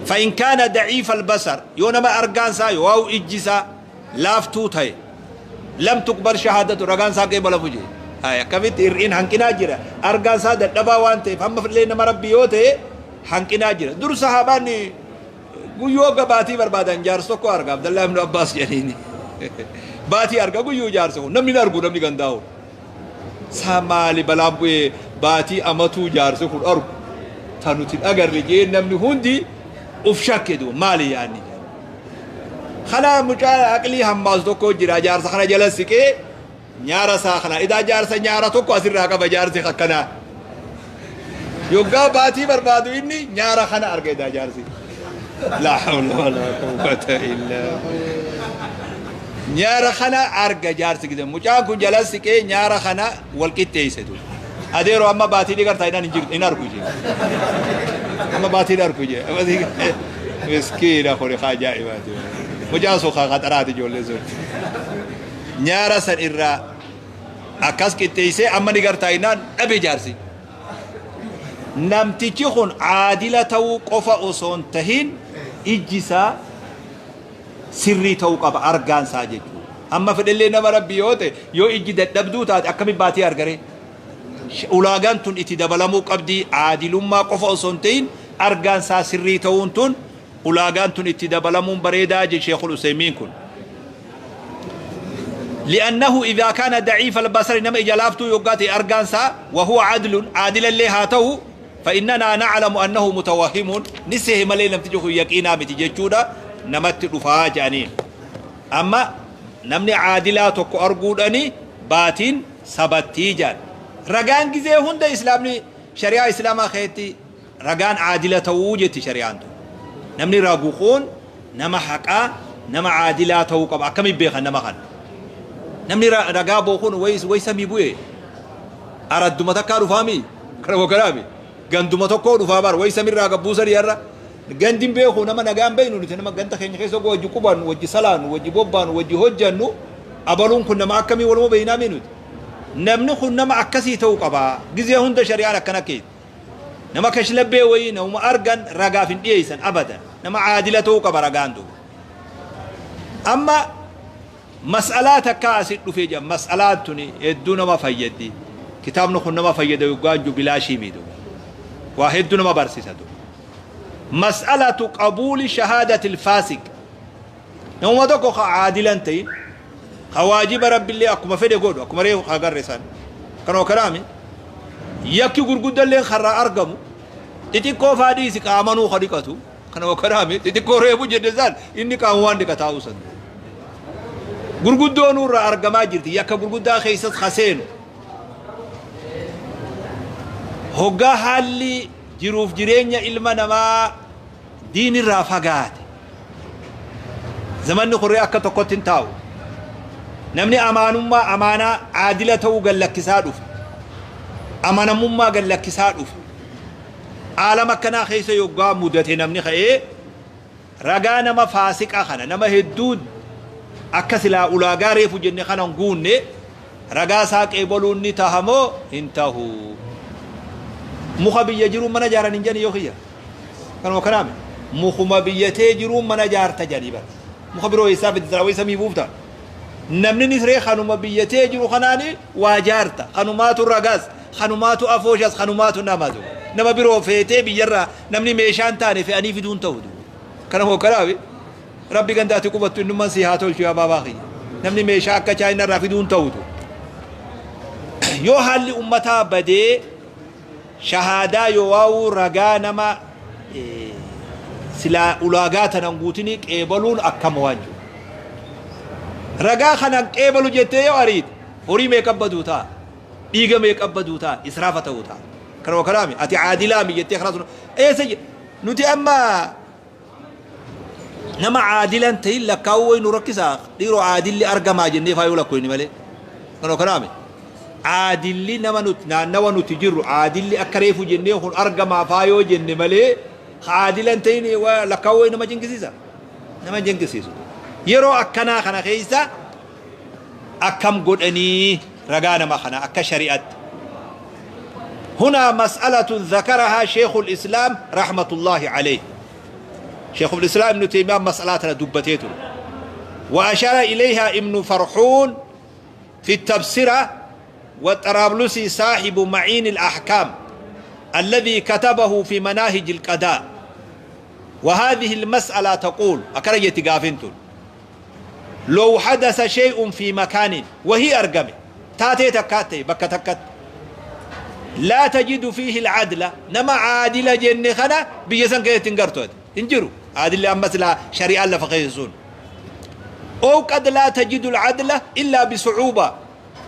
Fa'in kaana daciifa albasar, yoo nama argaan isaa yoo ijji isaa laaftuu ta'e, lam tuqbal shahaadatu, ragaan isaa qeebalamu jee. Ay, akkamitti hir'iin hanqinaa jira. Argaan isaa dadhabaa waan ta'eef, hamma illee nama Rabbi yoo ta'e hanqinaa jira. Dur sahaabaan guyyoo hogga baatii barbaadan jaarsa tokko arga, Abdallaa ibn Abbaas jedhaniini. Baatii arga guyyuu jaarsa kun, namni hin argu, namni gandaa kun. Saa maali balaan bu'ee baatii amatuu jaarsi kun argu. Ta nuti hin agarre jee namni hundi uf shakke duuba maali yaanni jedhe. Kana mucaa aqlii hammaasu tokko jira jaarsa kana jala siqee nyaara isaa kana idaa jaarsa nyaara tokko asirraa qaba jaarsi akkanaa. Yoggaa baatii barbaadu inni nyaara kana arga idaa jaarsi. Laa hawla walaa quwwata illaa nyaara kana arga jaarsi gide mucaan kun jala siqee nyaara kana wal qixxeesse ture. Adeeroo amma baatii ni gartaa hin jirtu hin argu jee. Amma baatii hin argu jee. Miskiina kuni haa ajaa'ibaati. Mucaan sun haa qaxaraati ijoollee sun. Nyaara san irraa akkas qixxeessee amma ni gartaa innaan dhabe jaarsi. Namtichi kun aadila ta'uu qofa osoo hin tahin ijji isaa sirrii ta'uu qaba argaan isaa jechuudha. Amma fedhellee nama Rabbi yoo ta'e yoo ijji dadhabduu taate akkamitti baatii argaree? Ulaagaan tun itti dabalamuu qabdi aadilummaa qofa osoo hin ta'in argaan isaa sirrii ta'uun tun ulaagaan tun itti dabalamuun bareedaa je Sheekhul Useymiin kun. Li'annahu idhaa kaana daciifa albasari nama ija laaftuu yoggaa ta'e argaan isaa wahuwa adlun aadilallee haa ta'u fa'innanaa na'lamu annahu mutawahhimun ni sehe malee namtichi kun yaqiinaa miti jechuudha namatti dhufaa jedhaniin. Amma namni aadilaa tokko arguudhani baatiin sabattii jedhan. Ragaan gizee hunda islaamni shari'aa islaamaa keessatti ragaan aadila ta'uu jetti shari'aan tun. Namni ragu kun nama haqaa nama aadilaa ta'uu qaba. Akkamitti beekan nama kana? Namni ragaa boo kun way samii bu'e aradduma takkaa dhufaami kana wakaraami ganduma tokkoo dhufaa bar way samirraa gabbuusanii har'a gandin beeku nama nagaan beeknu nuti nama ganda keenya keessa wajji qubannu wajji salaannu wajji bobbaanu wajji hojjannu abaluun kun nama akkamii waluma beeknaami nuti namni kun nama akkasii ta'uu qaba gizee hunda shari'aan akkana keessa nama kashlabbee wayii namuma argan ragaaf hin dhiyeessan abadan nama aadila ta'uu qaba ragaan duuba amma Mas'alaa takkaa asit dhufee jira. Mas'alaan tuni hedduu nama fayyaddi. Kitaabni kun nama fayyada yoggaan jiru bilaashii miti. Waa hedduu nama barsiisa duuba. Mas'alatu qabuuli shahaadatil faasiq. Namuma tokko ka aadila hin ta'in, ka waajiba Rabbillee akkuma fedhe godhu, akkuma reefu ka agarre san. Kanuma kanaami. Yakki gurguddalleen karraa argamu, xixiqqoo faa dhiisi qaamanuu ka dhiqatu. Kanuma kanaami xixiqqoo reefu jenne san inni qaamumaan dhiqataa'uu san. Gurguddoo nurraa argamaa jirti yakka gurguddaa keessas ka seenu. Hoggaa haalli jiruuf jireenya ilma namaa diinirraa fagaate. Zamanni kun akka tokkotti hin taa'u. Namni amaanummaa amaanaa aadila ta'uu gad lakkisaa dhufe. Amanamummaa gad lakkisaa dhufe. Aalama akkanaa keessa yoggaa mudate namni ka'ee ragaa nama faasiqa kana nama hedduu akka silaa ulaagaa reefu jenne kana hin guunne ragaa isaa qeebaluun ni taha moo hin tahu? Muka biyya jiruun mana jaaran hin jedhani yoo kiyya. Kanuma kanaami. Mukuma biyya tee jiruun mana jaarta jedhanii bara. Muka biroo eessaa fidda silaa wayii samii buufta. Namni ni ree kanuma biyya tee jiru kanaani waa jaarta. Kanumaatu ragaas, kanumaatu afooshas, kanumaatu nama duuba. Nama biroo feetee biyyarraa namni meeshaa hin taane fe'anii fiduun ta'u duuba. Kana hoo kanaafi Rabbi ganda ati qubattu innummaan sii haa tolchu yaa baabaa kiyya. Namni meeshaa akka chaayinarraa fiduun ta'u duuba. Yoo haalli ummataa badee shahaadaa yoo waa'uu ragaa nama silaa ulaagaa tanan guutinii qeebaluun akkam waan jiru. Ragaa kanan qeebalu jettee yoo ariite horii meeqa baduu ta'a, dhiiga meeqa baduu ta'a, israafa ta'uu ta'a. Kanuma kanaami ati caadilaami jettee karaa sun eessa nuti amma nama caadilan ta'in lakkaa'uu wayi nu rakkisaa dhiiroo caadilli argamaa jennee faayuu lakkoyni malee. Kanuma kanaami caadilli nama nuti naannawa nuti jirru caadilli akka reefu jennee kun argamaa faayoo jenne malee caadilan ta'in lakkaa'uu wayi nama cinqisiisa. Nama hin cinqisiisu. Yeroo akkanaa kana keessa akkam godhanii ragaa nama kana akka shari'atti. هنا مسألة ذكرها شيخ الإسلام رحمة الله عليه شيخ الإسلام ابن تيمية مسألة دبتيته وأشار إليها ابن فرحون في التبصرة والطرابلسي صاحب معين الأحكام الذي كتبه في مناهج القضاء وهذه المسألة تقول أكرجت قافنتون لو حدث شيء في مكان وهي أرقمه تاتي تكاتي بك تكت Laa tajidu fiihi alcadla, nama caadila jenne kana biyya san keessatti hin gartu ati. Hin jiru caadilli amma silaa shari'aan lafa keessa sun. Ow qad laa tajidu alcadla illaa bisucuuba,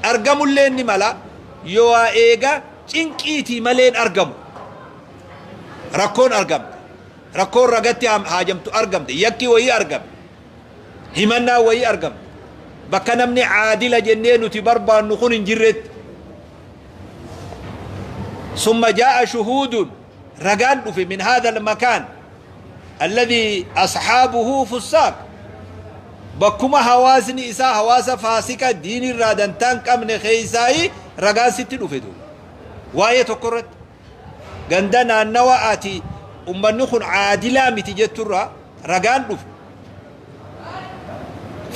argamullee ni mala yoo waa eega cinqiitii maleen argamu. Rakkoon argamte, rakkoon ragatti haajamtu argamte, yakki wayii argame, himannaa wayii argamte, bakka namni caadila jennee nuti barbaannu kun hin jirretti. Summa jaa'a shuhuudun, ragaan dhufe, min haadha almakaan alladhi ashaabuhu fussaaq, bakkuma hawaasni isaa hawaasa faasika diinii irraa dantaa hin qabne keeysaayi ragaan sitti dhufe duuba waa'ee tokko irratti ganda naannawa ati ummanni kun caadilaa miti jetturraa ragaan dhufe.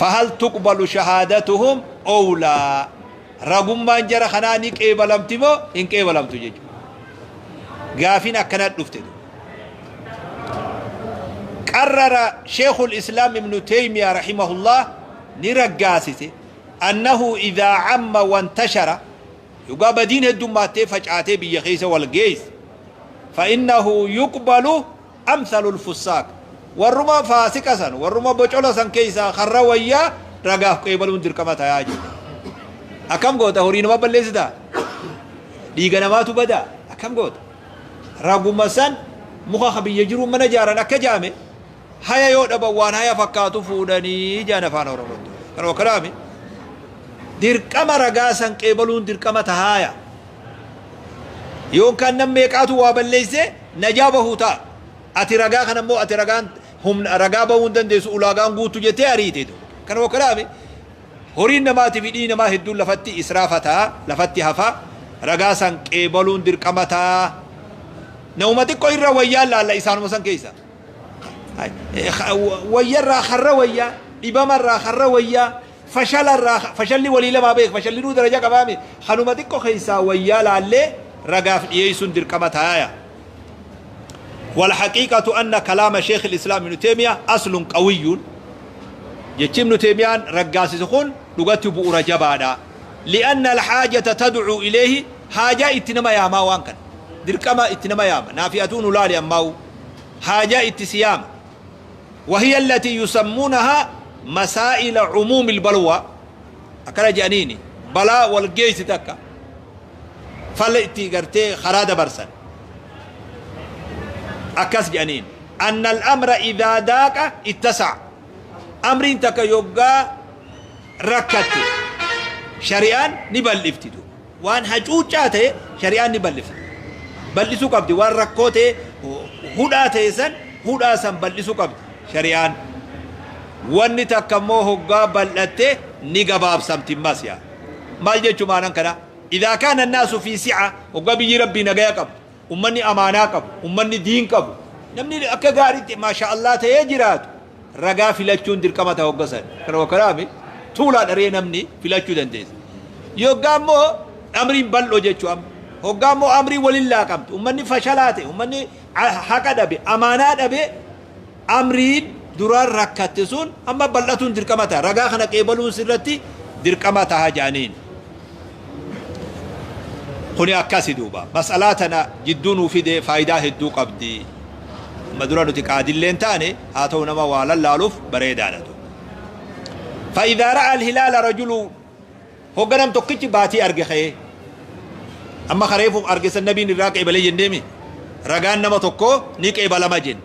Fahal tuqbalu shahaadatuhum ow laa? Ragummaan jara kanaa ni qeebalamti moo hin qeebalamtu jechuudha. Gaafiin akkana dhufte. Qarrara Sheekul Islaam Ibnu Teeymiyaa rahimahullah ni raggaasise, annahu idhaa camma wantashara, yoggaa badiin heddummaattee facaatee biyya keessa wal geesse, fa innahu yuqbalu amthalul fussaaq, warruma faasiqa san, warruma bocola san keessaa karra wayyaa ragaaf qeebaluun dirqama tayaa jedhe. Akkam goota? Horii nama balleessitaa? Dhiiga namaatu badaa? Akkam goota? Raguma san muka ka biyya jiruu mana jaaran akka jaame, haya yoo dhaban waan haya fakkaatu fuudhanii jaan afaan Oromootti. Kanuma kanaami dirqama ragaa san qeebaluun dirqama tahaaya. Yookaan nam meeqaatu waa balleessee najaa bahuu ta'a. Ati ragaa kana immoo ati ragaan humna ragaa bahuu hin dandeessu, ulaagaan guutu jettee ariite. Kanuma kanaami horiin namaatii fi dhiigni namaa hedduun lafatti israafa ta'a, lafatti hafa, ragaa san qeebaluun dirqama ta'a. Namuma xiqqoo irra wayyaan laalla isaanuma san keessa. Wayyarraa karra wayyaa, dhibamarraa karra wayyaa, fashalarraa fashalli walii lamaa beek, fashallinuu daraja qabaame, kanuma xiqqoo keessaa wayyaa laallee ragaaf dhiyeessuun dirqama taaya. والحقيقة أن كلام شيخ الإسلام ابن تيمية أصل قوي، jechi Ibnu Teeymiyaan raggaasise kun dhugatti bu'ura jabaadha. لأن الحاجة تدعو إليه، haajaa itti nama yaamaa, waan kana dirqama itti nama yaama. Naafi'atuu nu laali ammaa'u haajaa itti si yaama. وهي التي يسمونها مسائل عموم البلوى، akkana jedhaniini balaa wal geessi takka fala itti gartee karaa dabarsan akkas jedhaniin. أن الأمر إذا ضاق اتسع، amriin takka yoggaa rakkatte shari'aan ni bal'ifti. Waan hacuuccaa ta'e shari'aan ni bal'ifti, bal'isuu qabdi. Waan rakkoo ta'e, hudhaa ta'e san, hudhaa san bal'isuu qabdi shari'aan. Wanni takka immoo hoggaa bal'atte ni gabaabsamti. Mas yaa maal jechuu maanan kana? إذا كان الناس في سعة، hoggaa biyyi rabbii nagaya qabdu, ummanni amaanaa qabu, ummanni diin qabu, namni akka gaariitti maasha Allah ta'ee jiraatu, ragaa filachuun dirqama ta'a hoggasan. Kana wakaraami tuulaa dharee namni filachuu dandeessa. Yoggaa immoo amriin bal'oo jechuu amma hoggaa immoo amriin waliin laaqamtu, ummanni fashalaa ta'e, ummanni haqa dhabe, amaanaa dhabe, amriin duraan rakkatte sun amma bal'atuun dirqama ta'a, ragaa kana qeebaluun sirratti dirqama ta'a jedhaniin. Kuni akkasi duuba mas'alaa tana jidduu nuu fide, faayidaa hedduu qabdi. Amma dura nuti qaadilleen taane haa ta'u, nama waa lallaaluuf bareedaadha. فإذا رأى الهلال رجل، hogganam tokkichi baatii arge ka'ee, amma kareefu arge san nabiin irraa qeebalee jenneemi, ragaan nama tokko ni qeebalama jenne.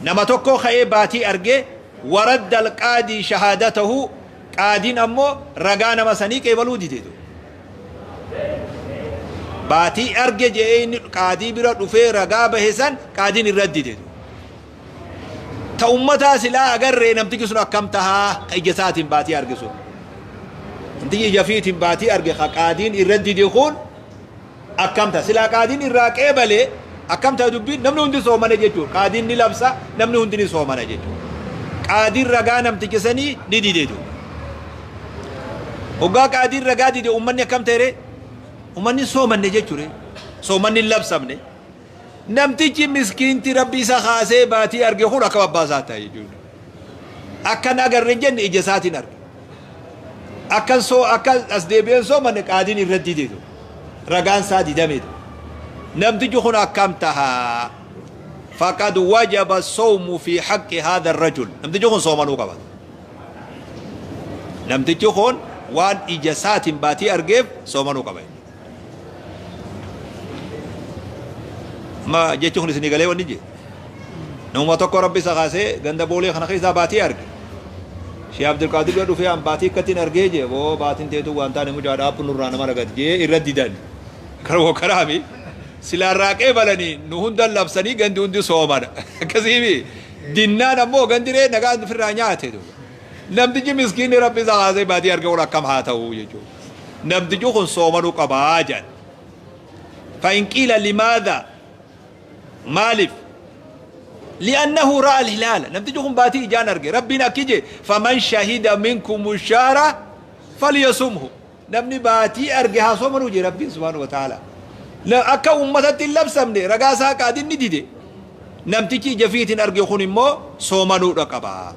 Nama tokko ka'ee baatii arge. ورد القاضي شهادته، qaadiin ammoo ragaa nama sanii qeebaluu dide. Baatii arge jedhee inni qaadii bira dhufee ragaa bahe san qaadiin irra dide. Ta ummataa silaa agarree namtichi sun akkam tahaa? Ka ija isaatiin baatii arge sun, namtichi ija fiitiin baatii arge ka qaadiin irra dide kun akkam taha? Silaa qaadiin irraa qeebalee akkam taha dubbiin? Namni hundi soomana jechuudha. Qaadiin ni labsa, namni hundi ni soomana jechuudha. Qaadiin ragaa namticha sanii ni dide jechuudha. Hoggaa qaadiin ragaa dide ummanni akkam ta'e? Ummanni soomanne jechuudha, soomanni hin labsamne. Namtichi miskiinti rabbi isa kaasee baatii arge kun akka abbaa isaa ta'e jechuudha. Akkan agarre hin jenne, ija isaatiin arge. Akkan soo akka as deebi'een soomanne qaadiin irra dide. Ragaan isaa didame. Namtichi kun akkam taha? Faqad wajaba sawmu fi haqqi haadha rajul. Namtichi kun soomanuu qaba. Namtichi kun waan ija isaatiin baatii argeef soomanuu qaba. Ma jechi kun isinii galee wanni jee? Namuma tokko Rabbi isa kaasee ganda Boolee kana keessaa baatii arge. Shee Abdulqaadir bira dhufee an baatii akkattiin argee jee boo baatiin teetuu waan taane mucaa dhaabbu nurraa nama ragat jee irra didan. Karoo karaami silaa irraa qeebalanii nu hundan labsanii gandi hundi soomana. Akkasiimi dinnaan ammoo gandi ree nagaan ofirraa nyaate. Namtichi miskiinni Rabbi isa kaasee baatii arge kun akkam haa ta'u jechuudha. Namtichi kun soomanuu qabaa jedhan. Fa'in qiila limaadha? Maaliif? Li'annahu ra'a al-hilaala. Namtichi kun baatii ijaan arge. Rabbiin akki je, faman shahida minkumu shahra falyasumhu. Namni baatii arge haa soomanuu je Rabbiin subhaanahu wa ta'ala. Akka ummatatti hin labsamne ragaa isaa qaadin ni dide. Namtichi ija fiitiin arge kun immoo soomanuudha qaba.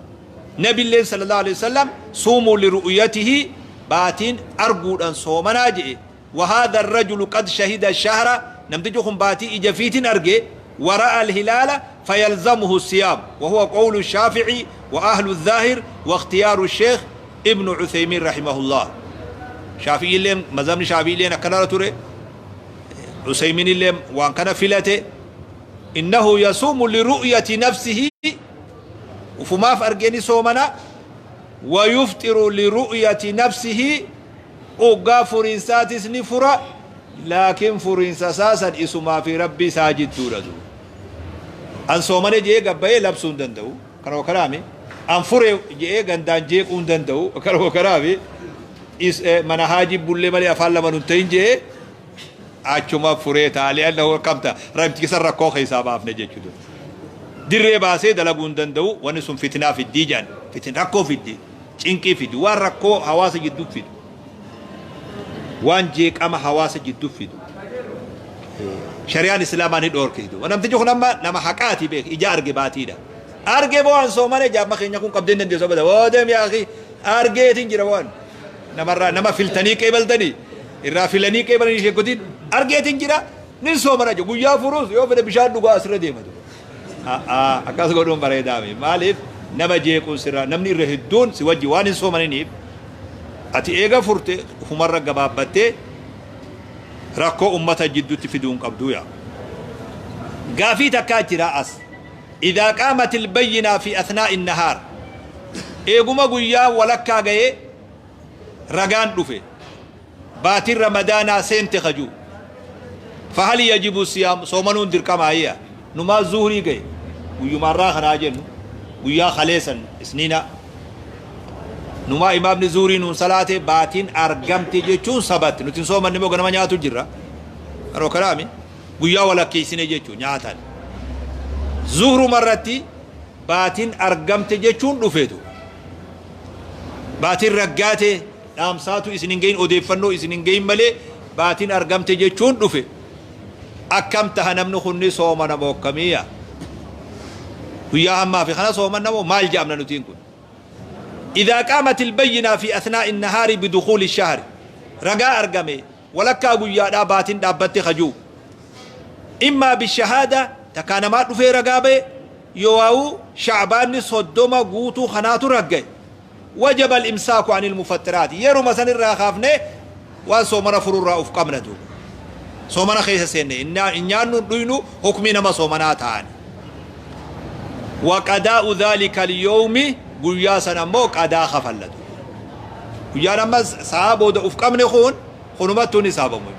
Nabilleen sallallahu alaihi wasallam suumuu liru'yatihi, baatiin arguudhaan soomanaa je'e. Wahaadha arrajulu qad shahida ashahra, namtichi kun baatii ija fiitin arge, wa ra'a alhilaala fayalzamuhu siyaam, wa huwa qawlu shaafi'ii wa ahlu zaahir wa ikhtiyaaru sheekh ibnu uthaymiin rahimahullah. Shaafi'iilleen, mazhabni shaafi'iilleen akkanarra ture, uthaymiinilleen waan kana filate. Innahu yasuumu liru'yati nafsihi, ufumaaf argee ni soomana, wa yufxiru liru'yati nafsihi, Oggaa furiinsaatis ni fura, laakiin furiinsa isaa san isumaa fi Rabbii isaa jidduudha duuba. An soomane je'ee gad bayee labsuu hin danda'u. Kanuma kanaami. An fure je'ee gandaan jeequu hin danda'u. Kanuma kanaami. Is, mana haajii bullee malee afaan lama nun ta'in je'ee achuma furee ta'a. Li'annahu akkam ta'a? Rabbi san rakkoo keessaa baafne jechuudha. Dirree baasee dalaguu hin danda'u. Wanni sun fitnaa fiddii jedhan. Fitin rakkoo fiddi. Cinqii fidu, waan rakkoo hawaasa jidduu fidu, waan jeeqama hawaasa jidduu fidu shari'aan islaamaa ni dhoorkiti. Namtichi kun amma nama haqaati beek, ija arge baatiidha. Arge bo'aan soomane jaamma keenya kun qabdee hin dandeessu abada. Oo deem yaa akhi, argeetiin jira bo'aan. Namarraa nama filtanii qeebaltanii irraa filanii qeebalanii sheekotiin argeetiin jira nin soomana jedhu, guyyaa furuus yoo fedhe bishaan dhugaa asirra deema. Akkas godhuun bareedaami. Maaliif nama jeequun sirraa, namni irra hedduun si wajji waan hin soomaniniif, ati eega furte ufumarra gabaabbattee rakkoo ummata jidduutti fiduu hin qabduu yaa. Gaafii takkaa jira as. Idaa qaamatil bayyinaa fi athnaa'i nahaar. Eeguma guyyaa walakkaa ga'ee ragaan dhufe. Baatiin ramadaanaa seente ka ji'u. Fahal yajibu siyaam, soomanuun dirqamaayya? Numaa zuhrii gahe, guyyuma arraa kana haa jennu, guyyaa kaleessan isniina, numaa imaamni zuhrii nuun salaate, baatiin argamte jechuun sabatti. Nuti hin soomanne moo ganama nyaatu jirra? Yeroo kanaami guyyaa walakkeessine jechuu nyaatan. Zuhruma irratti baatiin argamte jechuun dhufeetu baatiin raggaate. Dhaamsaatu isin hin gahin, odeeffannoo isin hin gahin malee baatiin argamte jechuun dhufe. Akkam taha namni kun? Ni soomana moo akkamiiya? Guyyaa hammaa fi kana soomanna moo maal jedhamna nutiin kun? Idaa qaamat ilbayyinaa fi athnaa'i nahaari bidukuuli shahri, ragaa argame walakkaa guyyaadhaa baatiin dhaabbatte kajuu, immaa bishahaada, takkaa namaa dhufee ragaa ba'e, yoowaa'u sha'baanni 30 guutuu kanaatu ragga'e, Wajaba al-imsaaku anil mufaxxiraati. Yeruma san irraa kaafnee waan soomana furuu irraa uf qabna duuba. Soomana keessa seenne hin nyaannu, hin dhuynu, hukmii nama soomanaa taane. Wa qadaa'u dhaalika al-yawmi, guyyaa san ammoo qadaa kafalla duuba. Guyyaan amma sa'aa booda uf qabne kun kunumattuu ni saabamu.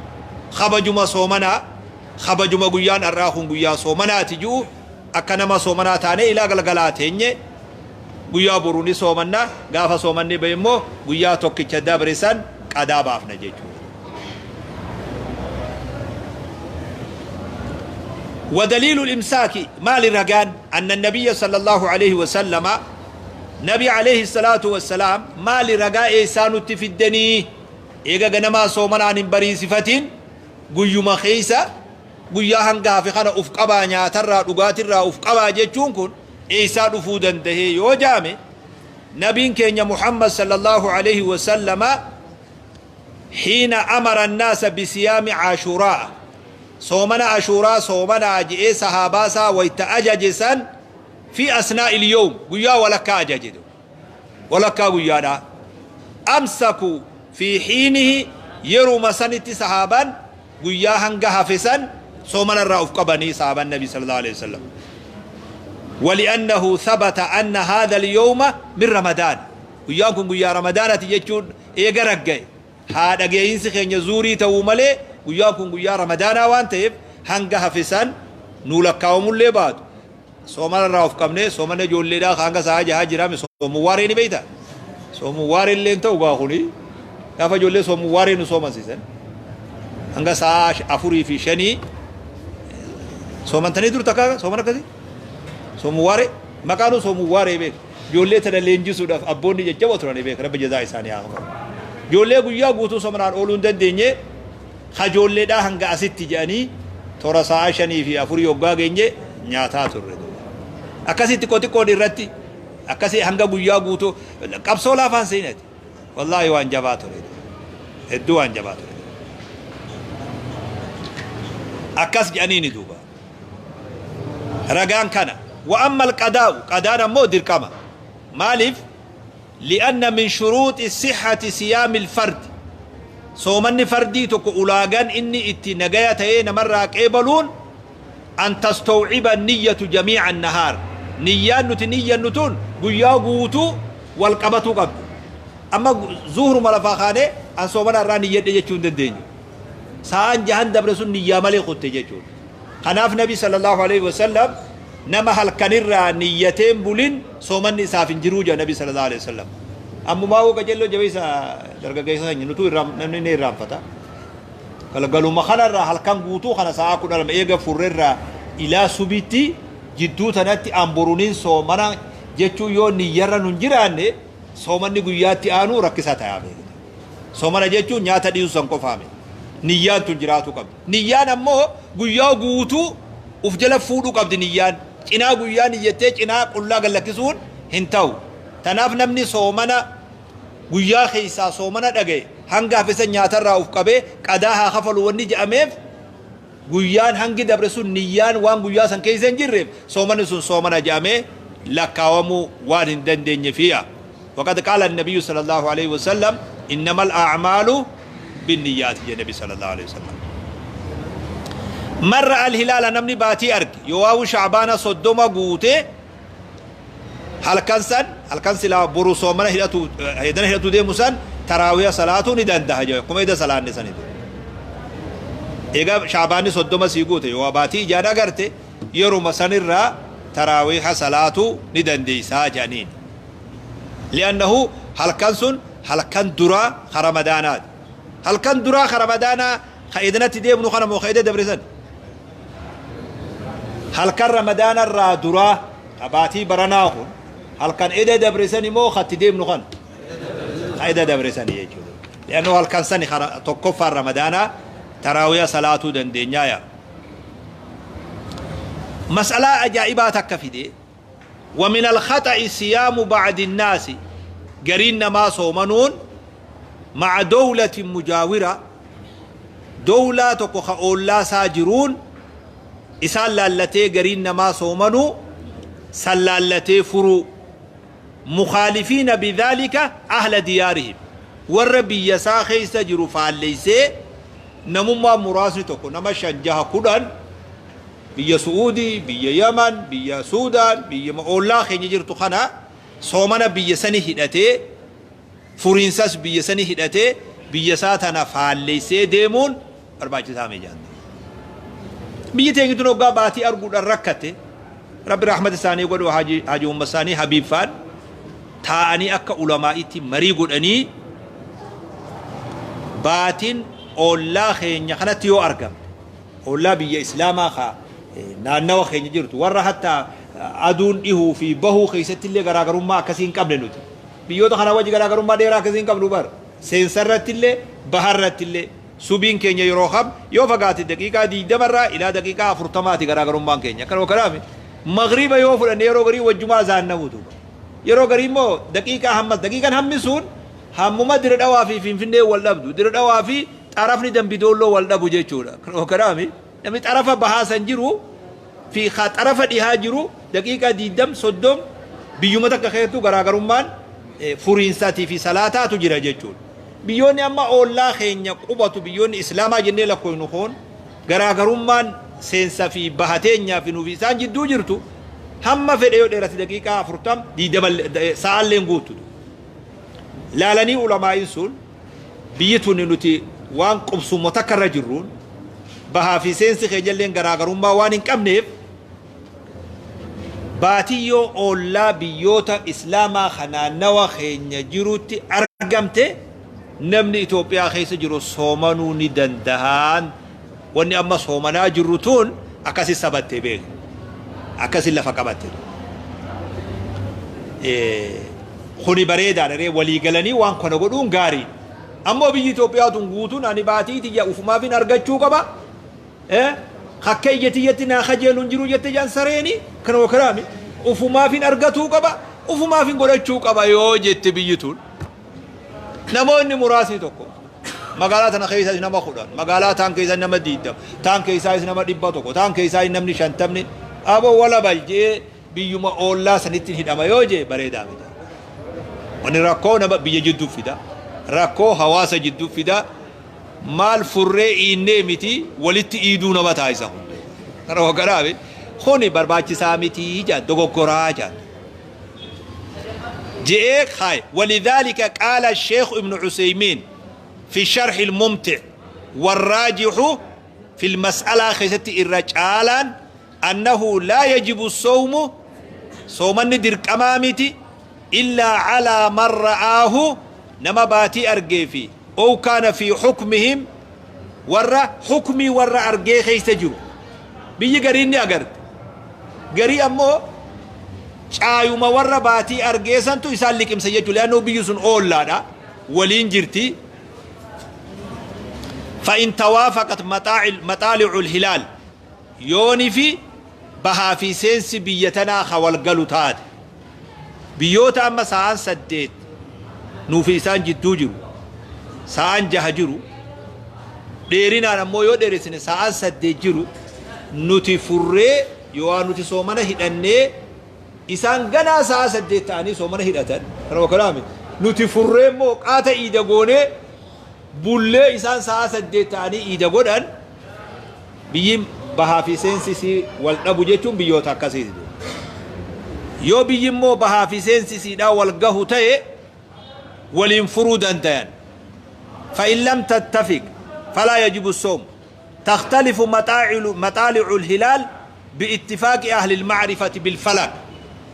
Kabajuma soomanaa, kabajuma guyyaan har'aa kun guyyaa soomanaati ji'u, akka nama soomanaa taanee ilaa galgalaa teenye guyyaa boruu ni soomanna, gaafa soomanni bahe immoo guyyaa tokkicha dabre san qadaa baafna jechuudha. ودليل الإمساك مال رجان أن النبي صلى الله عليه وسلم، نبي عليه الصلاة والسلام مال رجاء إيسان تفدني إيغا غنما صومنا عن بري صفتين guyyuma keessa guyyaa hanga hafe kana uf qabaa, nyaatarraa dhugaatirraa uf qabaa jechuun kun eessaa dhufuu dandahee yoo jaame, nabiin keenya Muhammad sallallahu alaihi wasallama Hiina amara annaasa bisiyaami caashuuraa'a, soomana ashuuraa soomanaa je'ee sahaabaa isaa wayta ajaje san, fi asnaa'il yawm, guyyaa walakkaa ajaje, walakkaa guyyaadhaa, amsaku fi hiinihi, yeruma sanitti sahaabaan guyyaa hanga hafe san soomana irraa uf qabanii, sahaabaan nabi sallallahu alaihi wasallam. ولأنه ثبت أن هذا اليوم من رمضان, guyyaan kun guyyaa ramadaanati jechuun eega ragga'e, haa dhageeyinsi keenya zuurii ta'uu malee, guyyaan kun guyyaa ramadaanaa waan ta'eef, hanga hafe san nuu lakkaawamullee baatu soomana irraa of qabnee. Soomana ijoolleedhaa hanga sa'a 6 jiraame, soomuu waaree ni beeyta. Soomuu waaree illee ta'u gaa kuni gaafa ijoollee soomuu waaree nu soomansiisan hanga sa'a 4 fi 5 soomantanii dur. Takka soomana akkasii, soomuu waaree, maqaanuu soomuu waaree beek. Ijoollee tana leenjisuudhaaf abboonni jajjaboo turanii beek. Rabbi jazaa isaanii haa kafalu. Ijoollee guyyaa guutuu soomanaan ooluu hin dandeenye, hajoolleedhaa hanga asitti jedhanii toora sa'a 5 fi 4 hoggaa geenye nyaataa turre. Akkasitti xiqqoo irratti akkasii hanga guyyaa guutuu qabsoo laafaan seenati. Wallaahi waan jabaa ture, hedduu waan jabaa ture. Akkas jedhaniini duuba ragaan kana. وأما القضاء, qadaan ammoo dirqama. Maaliif? لأن من شروط صحة صيام الفرد, soomanni fardii tokko ulaagaan inni itti nagaya ta'ee namarraa qeebaluun, أن تستوعب النية جميع النهار, niyyaan nuti niyyannu tun guyyaa guutuu wal qabatuu qabdu. Amma zuhuruma lafaa kaanee an soomana irraa niyyadhe jechuu hin dandeenyu. Sa'aan jahan dabre sun niyyaa malee kutte jechuudha. Kanaaf Nabi sallallahu alaihi wasallam nama halkanirraa niyyateen bulin soomanni isaaf hin jiruu jedha Nabi sallallahu alaihi wasallam. Ammumaa hoo qajeelloo jabeessa dargaggeessa sanyii nutuu irraa namni ni irraanfata. Galgaluma kanarraa halkan guutuu kana sa'a 12 eega furrerraa ilaa subitti jidduu tanatti an boruniin soomana jechuun yoo niyyarra nun jiraanne, soomanni guyyaatti aanuu rakkisaa ta'aa beekta. Soomana jechuun nyaata dhiisuu san qofaame. Niyyaan tun jiraatu qabdi. Niyyaan ammoo guyyaa guutuu uf jala fuudhuu qabdi niyyaan. Cinaa guyyaa niyyattee cinaa qullaa gallakkisuun hin ta'u. Tanaaf namni soomana guyyaa keessaa soomana dhagaye hanga hafe nyaatarraa uf qabee qadaa haa kafalu wanni jedhameef, guyyaan hangi dabre sun niyyaan waan guyyaa san keessa hin jirreef, soomanni sun soomana jedhamee lakkaawamuu waan hin dandeenye fi'a. وقد قال النبي صلى الله عليه وسلم إنما الأعمال بالنيات يا نبي صلى الله عليه وسلم. من رأى الهلال, namni baatii arge, yoo shacbaana 30 guute, halkan san, halkan silaa boru soomana hidhatu, hedana hidhatu deemu san, taraawiya salaatuu ni danda'a jedhe. Akkuma ida salaanne sanitu egaa shacbaanni 30 sii guute, yoo baatii ijaan agarte, yeruma sanirraa taraawiha salaatuu ni dandeeysaa jedhaniin. لأنه halkan sun halkan duraa ka ramadaanaati. Halkan duraa ka ramadaanaa ka idanatti deemnu kana moo ka ida dabre san? Halkan ramadaanarraa duraa ka baatii baranaa kun halkan ida dabre san immoo katti deemnu kan ka ida dabre sani jechuudha. لأنه halkan sani tokkoffaan ramadaanaa taraawiya salaatuu dandeenyaaya. Mas'alaa ajaa'ibaa takka fide. ومن الخطأ صيام بعض الناس, gariin namaa soomanuun, مع دولة مجاورة, dowlaa tokko ka oollaa isaa jiruun isaan laallatee gariin namaa soomanuu san laallatee furuu, مخالفين بذلك أهل ديارهم, warra biyya isaa keessa jiru faalleysee. Namummaa muraasni tokko, nama 5, 6, 10, biyya Su'uudii, biyya Yaman, biyya Suudaan, biyya oollaa keenya jirtu kana soomana biyya sani hidhatee, furiinsas biyya sani hidhatee, biyya isaa tana faalleysee deemuun barbaachisaa meejaan. Biyyi teenya tun hoggaa baatii arguudhaan rakkate, Rabbi rahmata isaanii godhu, Haji umma isaanii Habiibfaan taa'anii akka ulamaa'itti marii godhanii, baatiin oollaa keenya kanatti yoo argamte, oollaa biyya islaamaa ka naannawa keenya jirtu, warra hatta aduun dhihuu fi bahuu keessatti illee garaagarummaa akkasii hin qabne, nuti biyyoota kana wajji garaagarummaa dheeraa akkasii hin qabnu bar. Seensarratti illee baharratti illee subiin keenya yeroo kam yoo fagaate daqiiqaa 20rraa ilaa daqiiqaa 40ti garaagarummaan keenya. Akkanuma kanaaf magriba yoo fudhanne yeroo garii wajjumaa zaannamu duuba, yeroo garii immoo daqiiqaa hammas daqiiqaan hammi sun. Hammuma Dire Dhawaa fi Finfinnee wal dhabdu, Dire Dhawaa fi xarafni Dambidoolloo wal dhabu jechuudha. Kanaami namni xarafa bahaa san jiru fi ka xarafa dhihaa jiru daqiiqaa 20 30 biyyuma takka keessattuu garaagarummaan furiinsaatii fi salaataatu jira jechuudha. Biyyoonni amma oollaa keenya qubatu, biyyoonni Islaamaa jennee lakkoofnu kun, garaagarummaan seensa fi baha teenyaa fi nuufi isaan jidduu jirtu hamma fedhe yoo dheerate daqiiqaa 40 20 sa'aalleen guuttu. Laalanii ulamaa'iin sun biyyi tuni nuti waan qubsumma takka irra jirruun bahaa fi seensi keenyalleen garaagarummaa waan hin qabneef, baatiyyoo oollaa biyyoota Islaamaa ka naannawa keenya jirutti argamte namni Itoophiyaa keessa jiru soomanuu ni dandahaan. Wanni amma soomanaa jirru tun akkasi sabatte beeku, akkasi lafa qabatte. Kuni bareedaadha ree, walii galanii waan kana godhuun gaarii. Ammoo biyyi Itoophiyaa tun guutuun ani baatii tiyya ufumaafin argachuu qaba, akka ija tiyyatti naa kajeelu hin jiru jette jaan sareeni kanuma kanaami ufumaafin argatuu qaba, ufumaafin godhachuu qaba yoo jette, biyyi tun namoonni muraasni tokko magaalaa tana keessaas nama 10, magaalaa taan keessaa nama 20, taan keessaas nama 100, taan keessaa namni 50 aboo wala bal jee biyyuma oollaa sanitti hidhama yoo jee bareedaa miti. Wanni rakkoo nama biyya jidduu fida, rakkoo hawaasa jidduu fida, maal furree iinnee miti, walitti iiduu nama taasisa kun. Kana hogganaami kuni barbaachisaa miti jaan, dogoggoraa jaan. Je'ee kaaye. ولذلك قال الشيخ ابن عثيمين في الشرح الممتع: والراجح في المسألة keessatti irra caalaan أنه لا يجب الصوم، soomanni dirqamaa miti، إلا على من رآه، nama baatii argee fi أو كان في حكمهم، warra hukmii warra argee keessa jiru. Biyyi gariin ni agarte, garii ammoo caayuma warra baatii argee santu isaan liqimsa jechuudha. Leannoo biyyi sun oollaadha, waliin jirti. فإن توافقت مطالع الهلال، yooni fi bahaa fi seensi biyya tanaa ka wal galu taate, biyyoota amma sa'aan 8 nuufi isaan jidduu jiru, sa'aan 6 jiru, dheerinaan ammoo yoo dheeressine sa'aan 8 jiru, nuti furree yoo nuti soomana hidhannee isaan ganaa sa'a 8 ta'anii soomana hidhatan, kanuma kanaami nuti furree immoo qaata iida goonee bullee isaan sa'a 8 ta'anii iida godhan, biyyi bahaa fi seensisii wal dhabu jechuun biyyoota akkasiiti. Yoo biyyi immoo bahaa fi seensisiidhaa wal gahu ta'e waliin furuu dandayan. فإن لم تتفق فلا يجب الصوم، تختلف مطالع الهلال باتفاق أهل المعرفة بالفلك.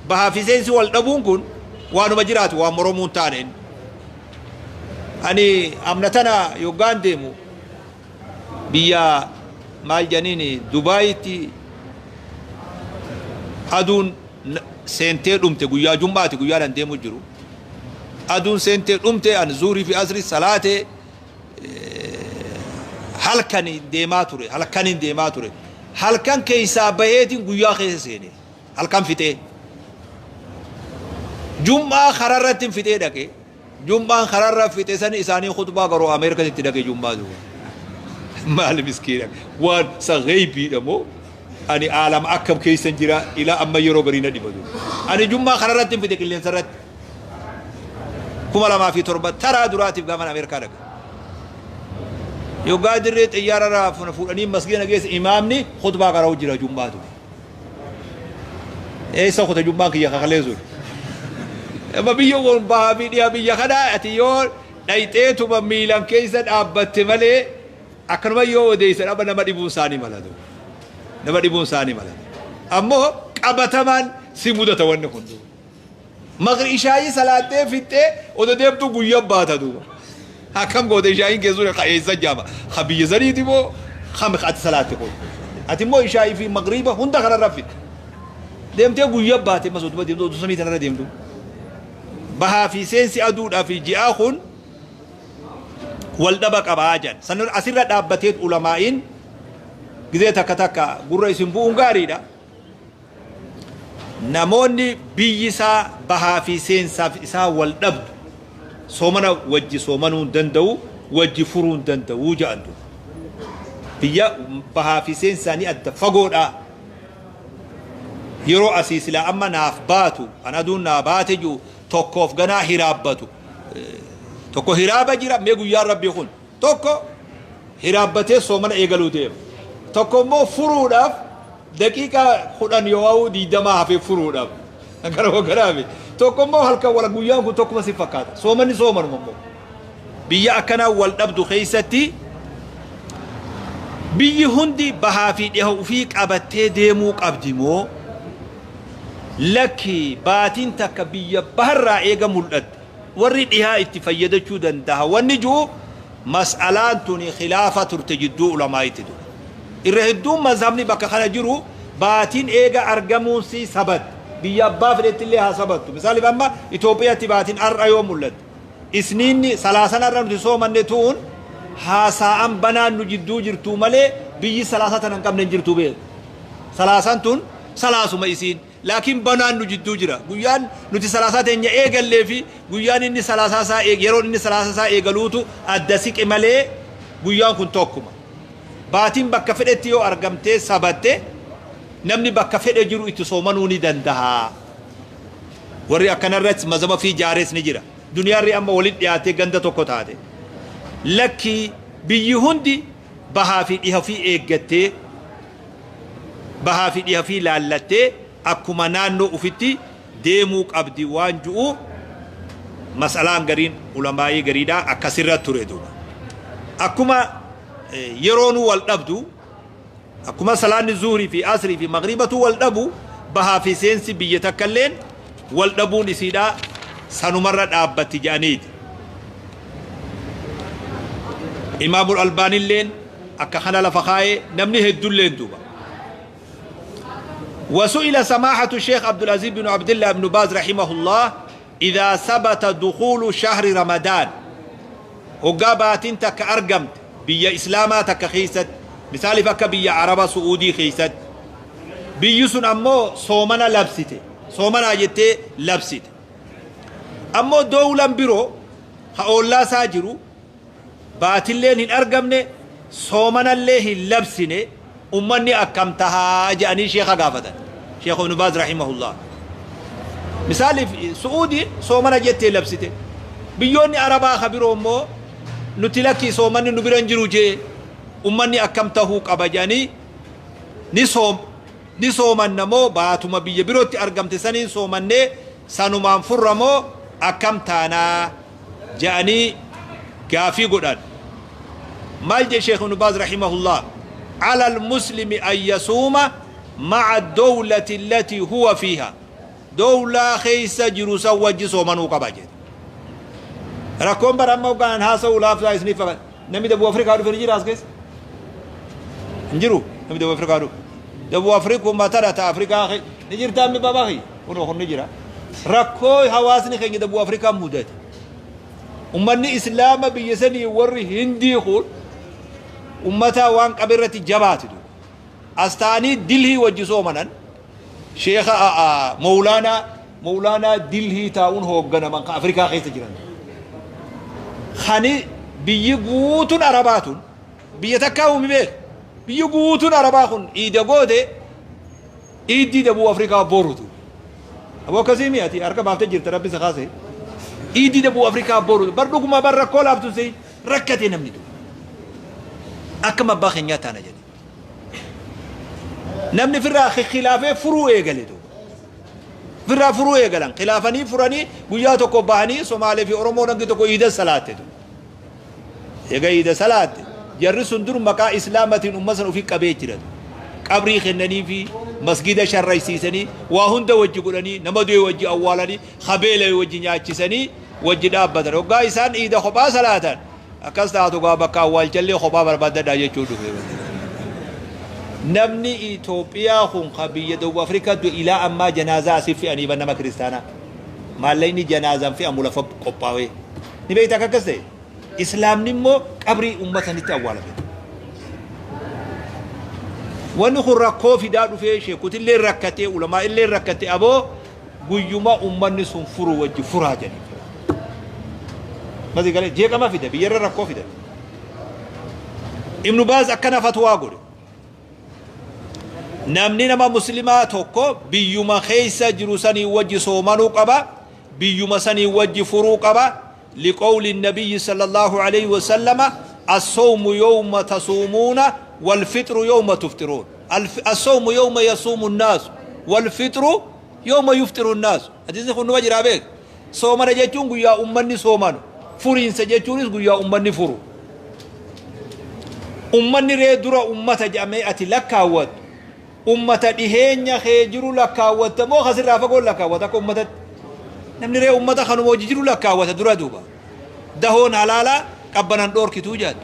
Bahaa fi seensi wal dhabuun kun waanuma jiraatu, waan moromuun taaneen. Ani amna tana yoggaan deemu biyya maal jedhaniin Dubaayitti aduun seentee dhumte. Guyyaa jum'aati, guyyaan an deemu jiru aduun seentee dhumte. An zuurii fi asri salaatee halkaniin deemaa ture, halkaniin deemaa ture. Halkan keessaa baheetiin guyyaa keessa seene. Halkan fixee jum'aa kararratti fixee dhaqe. Jum'aan kararra fixe sani isaanii khutbaa garuu Ameerikatti dhaqe jum'aa duuba. Maali miskiina, waan sa gheeybiidha moo ani aalama akkam keessan jira? Ilaa amma yeroo garii na dhibatu. Ani jum'aa kararratti fixe qilleensa irratti. 2007 taraa duraatiif gaafan Ameerikaa dhaqe. Yoggaa dirree xiyyaara irraa fuudhanii masgiida geesse, imaamni khutbaa qara'u jira jum'aa ture. Eessa kuta jum'aan kiyya kakalee sun? Amma biyya kun bahaa fi dhiha biyya kanaa ati yoo dhayxeetuma miilan keessa dhaabbatte malee akkanuma yoo odeessan amma nama dhibuun isaanii malatu. Nama dhibuun isaanii malatu. Ammoo qabatamaan si mudata wanni kun duuba. Maqri ishaayii salaattee fixxee odoo deemtuu guyyaa baata duuba. Akkam goote? Ishaayiin keessuun ka eessa jaama? Ka biyya saniiti moo kam ati salaatte kun? Ati immoo ishaayii fi magriiba hunda kanarra fixxe. Deemtee guyyaa baate mas oduma deemtu, oduu samii tanarra deemtu. Bahaa fi seensi aduudhaa fi ji'aa kun wal dhaba qabaa jedhan. San asirra dhaabbateet ulamaa'iin gizee takka takka gurra isin bu'uun gaariidha. Namoonni biyyi isaa bahaa fi seensaaf isaa wal dhabdu Soomana wajji soomanuu hin danda'u, wajji furuu hin danda'u ja'an duuba. Biyya bahaa fi seensi isaanii adda fagoodha. Yeroo asii silaa amma naaf baatu, kan aduun naa baate jiru tokkoof ganaa hiraabbatu. Tokko hiraaba jira, mee guyyaan Rabbii kun. Tokko hiraabbatee soomana eegaluu deema. Tokko immoo furuudhaaf daqiiqaa 10 yoo'auu 20 hafee furuudhaaf. Gara garaafi. Tokko immoo halkan wala guyyaan kun tokkuma si fakkaata. Soomanni soomanuma immoo. Biyya akkanaa wal dhabdu keessatti biyyi hundi bahaa fi dhiha ufii qabattee deemuu qabdi moo lakki, baatiin takka biyya baharraa eega mul'atte warri dhihaa itti fayyadachuu dandaha wanni ju'u, mas'alaan tuni khilaafa turte jidduu ulamaa'itti ture. Irra hedduun mazhabni bakka kana jiru baatiin eega argamuun sii sabatte biyya abbaa fedhettillee haa sabattu. Misaaliif amma Itoophiyatti baatiin ar'a yoo mul'atte, isniinni salaasan ar'a nuti soomanne tuun haasaa'an banaan nu jidduu jirtuu malee biyyi salaasaa tana hin qabne hin jirtuu beeku. Salaasan tun salaasuma isiin. Laakiin banaan nu jidduu jira. Guyyaan nuti salaasaa teenya eegallee fi guyyaan inni salaasaa isaa yeroon inni salaasaa isaa eegaluutu adda siqe malee guyyaan kun tokkuma. Baatiin bakka fedhetti yoo argamtee sabatte namni bakka fedhe jiru itti soomanuu ni dandaha. Warri akkanarratti mazhaba fi jaares ni jira. Duniyaarri amma walitti dhiyaatee ganda tokko taate. Lakkii, biyyi hundi bahaa fi dhiha ofii eeggattee, bahaa fi dhiha ofii laallattee akkuma naannoo ufitti deemuu qabdi waan ju'u mas'alaan gariin ulamaa'ii gariidhaa akkasirra ture duuba. Akkuma yeroonuu wal dhabdu, akkuma salaanni zuhrii fi asrii fi magriibatu wal dhabu, bahaa fi seensi biyya takkalleen wal dhabuun isiidhaa sanumarra dhaabbatti jedhaniiti. Imaamul Albaanilleen akka kana lafa kaa'ee namni heddulleen duuba. وسئل سماحة الشيخ عبد العزيز بن عبد الله بن باز رحمه الله إذا ثبت دخول شهر رمضان، hoggaa baatiin takka argamte biyya islaamaa takka keessatti, misaaliif akka biyya Araba Su'uudii keessatti, biyyi sun ammoo soomana labsite, soomanaa jettee labsite, ammoo dowlan biroo ha oollaa isaa jiru baatilleen hin argamne, soomanallee hin labsine, ummanni akkam tahaa jedhanii sheekha gaafatan. Sheekh Ibn Baaz rahimahullah, misaaliif Su'uudiin soomana jettee labsite, biyyoonni Arabaa ka biroo immoo nuti lakkii, soomanni nu bira hin jiru jee, ummanni akkam tahuu qaba jedhanii, ni soom ni soomanna moo baatuma biyya birootti argamte saniin soomannee sanumaan furra moo akkam taanaa jedhanii gaafii godhan. Maal jedhe Sheekh Ibn Baaz rahimahullah? على المسلم أن يصوم مع الدولة التي هو فيها. Dowlaa keessa jiru san wajji soomanuu qaba jedhe. Rakkoon bara amma hoggaan haasa'u laaftaa isiniif fakkaata. Namni Dabuu Afrikaa dhufe ni jira as keessa? Hin jiru namni Dabuu Afrikaa dhufe. Dabuu Afrikuma tana ta Afrikaa ni jirta ammi babaa kiyya. Kunoo kun ni jira. Rakkoo hawaasni keenya Dabuu Afrikaa mudate. Ummanni Islaama biyya sanii warri Hindii kun ummata waan qabe irratti jabaati duuba. As ta'anii Dilhii wajji soomanan, sheekha mawlaanaa Dilhii taa'uun hoogganaman kan Afrikaa keessa jiran. Kani biyyi guutuun Arabaa tun biyya takkaa uumi beek. Biyyi guutuun Arabaa kun iida goote, iiddii Dabuu Afrikaa borutu. Aboo akkasii mi'ati harka baaftee jirta, Rabbi isa kaase. Iiddii Dabuu Afrikaa borutu. Bar dhuguma bar rakkoo laaftu si rakkate namni tu. Akkam abbaa keenyaa taana jedhe. Namni firraa khilaafee furuu eegale duuba. Firraa furuu eegalan. Khilaafanii furanii guyyaa tokko bahanii Somaalee fi Oromoo namni tokko iida salaatte duuba. Eega iida salaatte jarri sun dur maqaa Islaamatiin ummata sana ofii qabee jira. Qabrii kennanii fi masgida sharraysiisanii, waa hunda wajji godhanii, nama du'e wajji awwaalanii, habeela wajji nyaachisanii wajji dhaabbatan. Hoggaa isaan iida kophaa salaatan akkas taatu gaa bakka awwaalchallee kophaa barbaadadhaa jechuun dhufe. Namni Itoophiyaa kun ka biyya Dawub Afrikaa du'e ilaa ammaa janaazaa asii fe'anii ban nama kiristaanaa. Maallaqni janaazaan fe'amu lafa qophaa'ee. Ni beektaa akka akkas ta'e? Islaamni immoo qabrii uummata sanitti awwaalame. Wanni kun rakkoo fidaa dhufee, sheekutillee rakkatee, ulamaa illee rakkate, aboo guyyuma uummanni sun furu wajji furaa jedhanii. Masi galee jeeqama fida, biyyarra rakkoo fida. Ibnu Baaz akkana fatwaa godhe. Namni nama muslimaa tokko biyyuma keessa jiru sanii wajji soomanuu qaba, biyyuma sanii wajji furuu qaba. Liqawli nabiyyi sallallahu alayhi wa sallama: as-sawmu yawma tasuumuuna wal-fixru yawma tufxiruun. As-sawmu yawma yasuumu nnaasu wal-fixru yawma yufxiru nnaasu. Hadiisni kun numa jiraa beek. Soomana jechuun guyyaa ummanni soomanu. Furiinsa jechuunis guyyaa ummanni furu. Ummanni ree dura ummata jedhamee ati lakkaawwattu, ummata dhiheenya kee jiru lakkaawwatta moo kasirraa fagoon lakkaawwata akka ummatatti? Namni ree ummata kanuma hojii jiru lakkaawwata dura duuba. Dahoon halaalaa qabbanan dhoorkituu jedhu.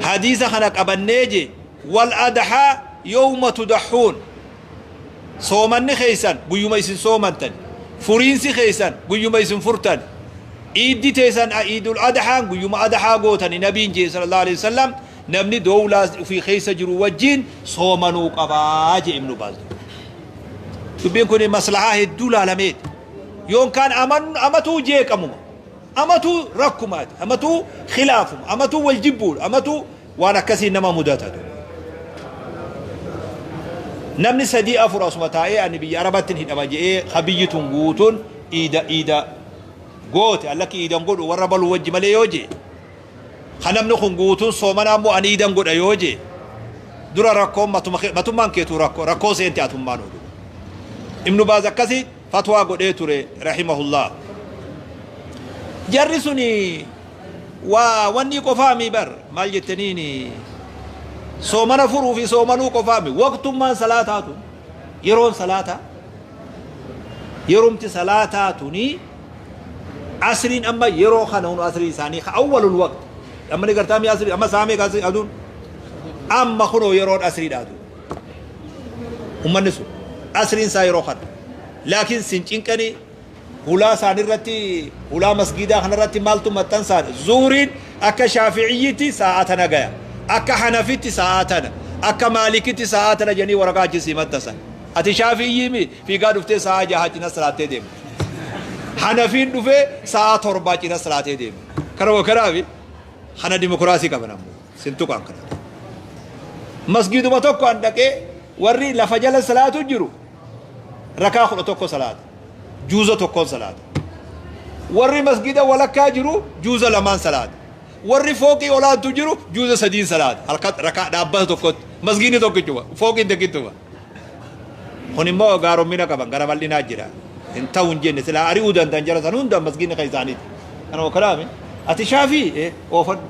Hadiisa kana qabannee jee wal adhaa yawma tudahhuun. Soomanni keessan guyyuma isin soomantan, furiinsi keessan guyyuma isin furtan, iiddi teessan iidul adhaan guyyuma adhaa gootani nabiin jee sallallahu alaihi wasallam. Namni dowlaa ofii keessa jiru wajjiin soomanuu qabaa jee Ibnu Baaz. Dubbiin kun maslahaa hedduu laalameeti. Yoon kaan amatuu jeeqamuma, amatuu rakkumaati, amatuu khilaafuma, amatuu wal jibbuudha, amatuu waan akkasii nama mudata. Namni sadii afur asuma taa'ee ani biyya Arabaatti hidhama je'ee, ka biyyi tun guutuun iida iida goote, allakki iidan godhu warra baluu wajji malee yoo jee, ka namni kun guutuun soomanaa immoo ani iidan godha yoo jee, dura rakkoon matummaan keetuu rakkoo rakkoo seente atummaan oolu. Ibnu Baaz akkasii fatwaa godhee ture rahimahullah. Jarri suni waa wanni qofaami bar, maal jettaniini, soomana furuu fi soomanuu qofaami. Waqtummaan salaataa tun, yeroon salaataa, yerumti salaataa tuni, asriin amma yeroo kana hunu asrii isaanii ka awwalul waqt amma ni gartaami. Asrii amma saamee asrii aduun amma kunoo yeroon asriidha. Aduun ummanni sun asriin isaa yeroo kana, laakiin sin cinqanii hulaa isaan irratti, hulaa masgiidaa kanarratti maaltu maxxansaan? Zuhriin akka Shaafi'iyyitti sa'a tana gaya, akka Hanafitti sa'a tana, akka Maalikitti sa'a tana jedhanii waraqaa achi sii maxxansan. Ati Shaafi'iyyii fiigaa dhuftee sa'a 6 cina salaattee deemte. Hanafiin dhufee sa'a 7 cina salaatee deema. Kanuma kanaafi kana dimokiraasii qaban ammoo sin tuqaan. Kana masgiiduma tokko an dhaqee, warri lafa jala salaatu jiru rakaa 11 salaata, juuza tokkoon salaata. Warri masgida walakkaa jiru juuza lamaan salaata. Warri fooqii olaantu jiru juuza sadiin salaata, halkan rakaa dhaabbata tokkotti. Masgiidni tokkichuma, fooqiin tokkichuma. Kun immoo gaaromina qaban, gara bal'inaa jira. Hin ta'u hin jenne, silaa ari'uu danda'an jara san hunda, masgiidni kan isaaniiti. Kanuma kanaami ati Shaafii oofadhu,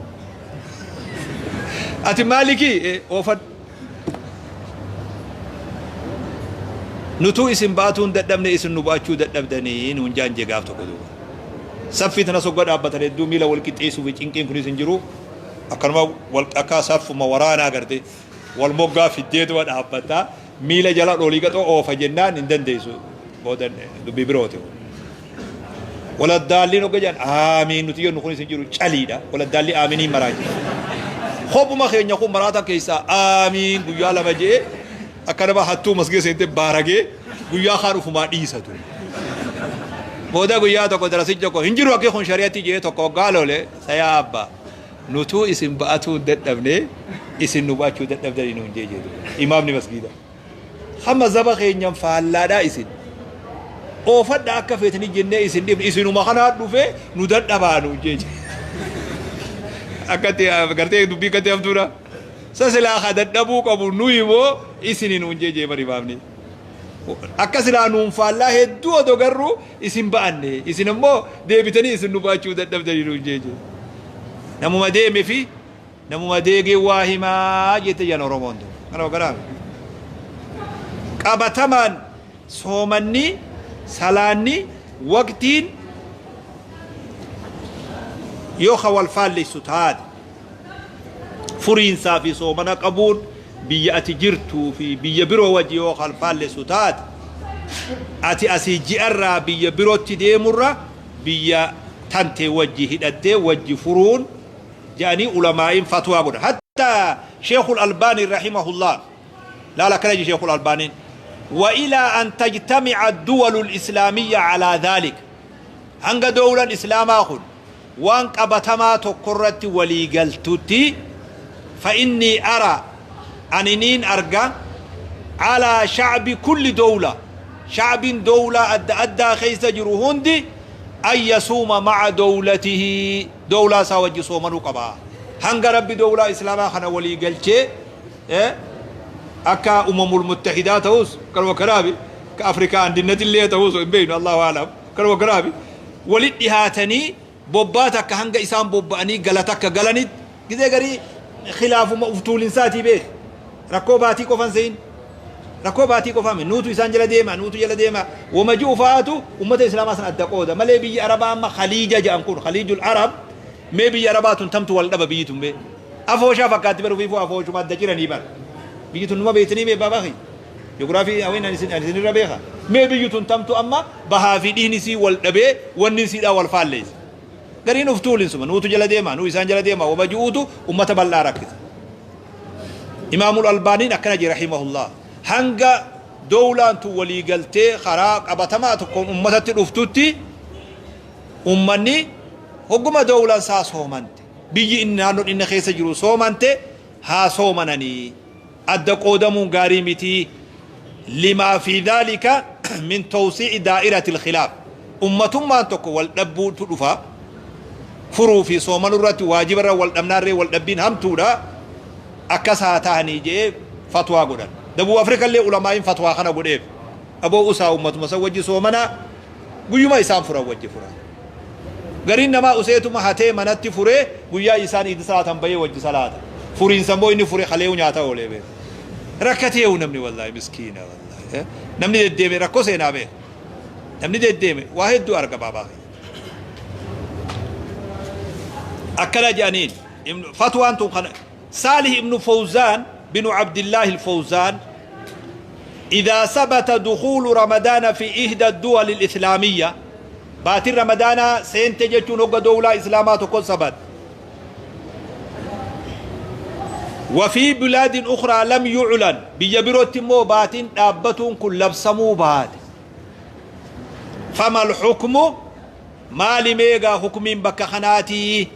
ati Maalikii oofadhu, nutuu isin ba'atuu hin dadhabne, isin nu ba'achuu dadhabdanii nuun jaan jee. Gaaf tokko duuba saffii tana sogga dhaabbatan hedduu miila wal qixxeessuu fi cinqiin kunis hin jiru. Akkanuma wal akka saffuma waraanaa garte wal moggaa fiddeetuma dhaabbataa miila jala dholii gaxoo oofa jennaan hin dandeessu. Booda dubbii birooti. Waladdaalliin hogga jedhan aamiin nuti jennu kunis hin jiru, caliidha. Waladdaalli aaminiin maraa jira. Kophuma keenya kun maraata keessaa aamiin guyyaa 2 je'ee akka nama hattuu masgee seentee baaragee guyyaa kaan ufumaa dhiisatu. Booda guyyaa tokko darasichi tokko hin jiru, akki kun shari'atti je'ee tokko hoggaa lole, sayaa abbaa nutuu isin ba'atuu hin dadhabne, isin nu ba'achuu dadhabdanii nuun jee jedhu imaamni masgiida. Hamma zaba keenyan faallaadhaa, isin oofadha akka feetanii jennee isin dhibne, isinuma kanaa dhufee nu dadhabaa nuun jee. Akkatti gartee dubbii akkatti hamtuudha. Sa silaa ka dadhabuu qabu nuyi moo isini nuun jee jee bari imaamni. Akka silaa nuun faallaa hedduu odoo garuu isin ba'anne, isin immoo deebitanii isin nu ba'achuu dadhabdanii nuun jee jee. Namuma deeme fi namuma deegee waa himaa jette jan Oromoon tun. Kana kanaaf qabatamaan soomanni, salaanni, waqtiin yoo ka wal faallessu taate, furiinsaa fi soomana qabuun biyya ati jirtuu fi biyya biroo wajji yoo wal faallessu taate, ati asii ji'arraa biyya birootti deemurra biyya tante wajji hidhattee wajji furuun jedhanii ulamaa'iin fatwaa godhan. Hatta Sheekul Albaanii rahimahullah laala, akkana jedhe Sheekul Albaaniin: wa ilaa an tajtamica ad-duwalu al-islaamiyya calaa dhaalik, hanga dowlan islaamaa kun waan qabatamaa tokkorratti walii galtutti, fa'innii ara, ani niin arga, calaa shacbi kulli dowla, shacbiin dowlaa adda addaa keessa jiru hundi, an yasuuma maca dowlatihi, dowlaa isaa wajji soomanuu qaba, hanga Rabbi dowlaa islaamaa kana walii galchee akka Umamul Muttahidaa ta'us, kanuma kanaafi ka Afrikaa andinnatillee ta'us hin beeknu, Allahu a'lam, kanuma kanaafi walit dhihaatanii bobbaa takka hanga isaan bobba'anii gala takka galanitti. Gizee garii khilaafuma uf tuulinsaatii beeki, rakkoo baatii qofan se'in, rakkoo baatii qofaami, nuutu isaan jala deema, nuutu jala deema wama ji'u fa'aatu ummata islaamaa san adda qooda malee. Biyyi arabaa amma khaliija jedhan kun, Khaliijul Arab, mee biyya arabaa tun tamtu wal dhaba? Biyyi tun mee afooshaa fakkaatti bar, ufiifuu afooshuma adda ciranii bar. Biyyi tun numa beektanii mee baabaa kiyya Ji'oogiraafii haween ani isinirra beeka. Mee biyyi tun tamtu amma bahaa fi dhiihni isii wal dhabee, wanni isiidhaa wal faalleessa? Gariin uf tuulinsuma nuutu jala deema, nuu isaan jala deema wama ji'uutu ummata bal'aa rakkisa. Imaamul Albaaniin akkana jedhe rahimahullah, hanga dowlaan tun walii galtee karaa qabatamaa tokkoon ummatatti dhuftutti, ummanni hogguma dowlaan isaa soomante, biyyi inni naannoon inni keessa jiru soomante, haa soomananii, adda qoodamuun gaarii miti, limaa fi dhaalika min tawsii'i daa'iratil khilaaf, ummatummaan tokko wal dhabbuutu dhufa, furuu fi soomanuu irratti waajiba irra wal dhabnaarree wal dhabbiin hamtuudha, akkas haa tahanii je'ee fatwaa godhan. Dabub Afrika illee ulamaa'iin fatwaa kana godheef, aboo usaa ummatuma san wajji soomanaa, guyyuma isaan furan wajji furaa. Gariin namaa useetuma hatee manatti furee, guyyaa isaan iid salaatan bahee wajji salaata. Furiinsa immoo inni fure kaleeyu nyaata oolee beeka. Rakkateeyu namni, wallaahi miskiina wallaahi. Namni deddeeme rakkoo seenaa beeka. Namni deddeeme waa hedduu arga baabaa kiyya. Akkana jedhaniin fatwaan tun kana Saalih ibnu Fawzaan binu Abdillaahi al-Fawzaan: إذا ثبت دخول رمضان في إحدى الدول الإسلامية، baatiin ramadaanaa seente jechuun hogga dowlaa islaamaa tokko sabat، وفي بلاد أخرى لم يعلن، biyya birootti immoo baatiin dhaabbatuun kun labsamuu baate، فما الحكم، maali meegaa hukmiin bakka kanaatii؟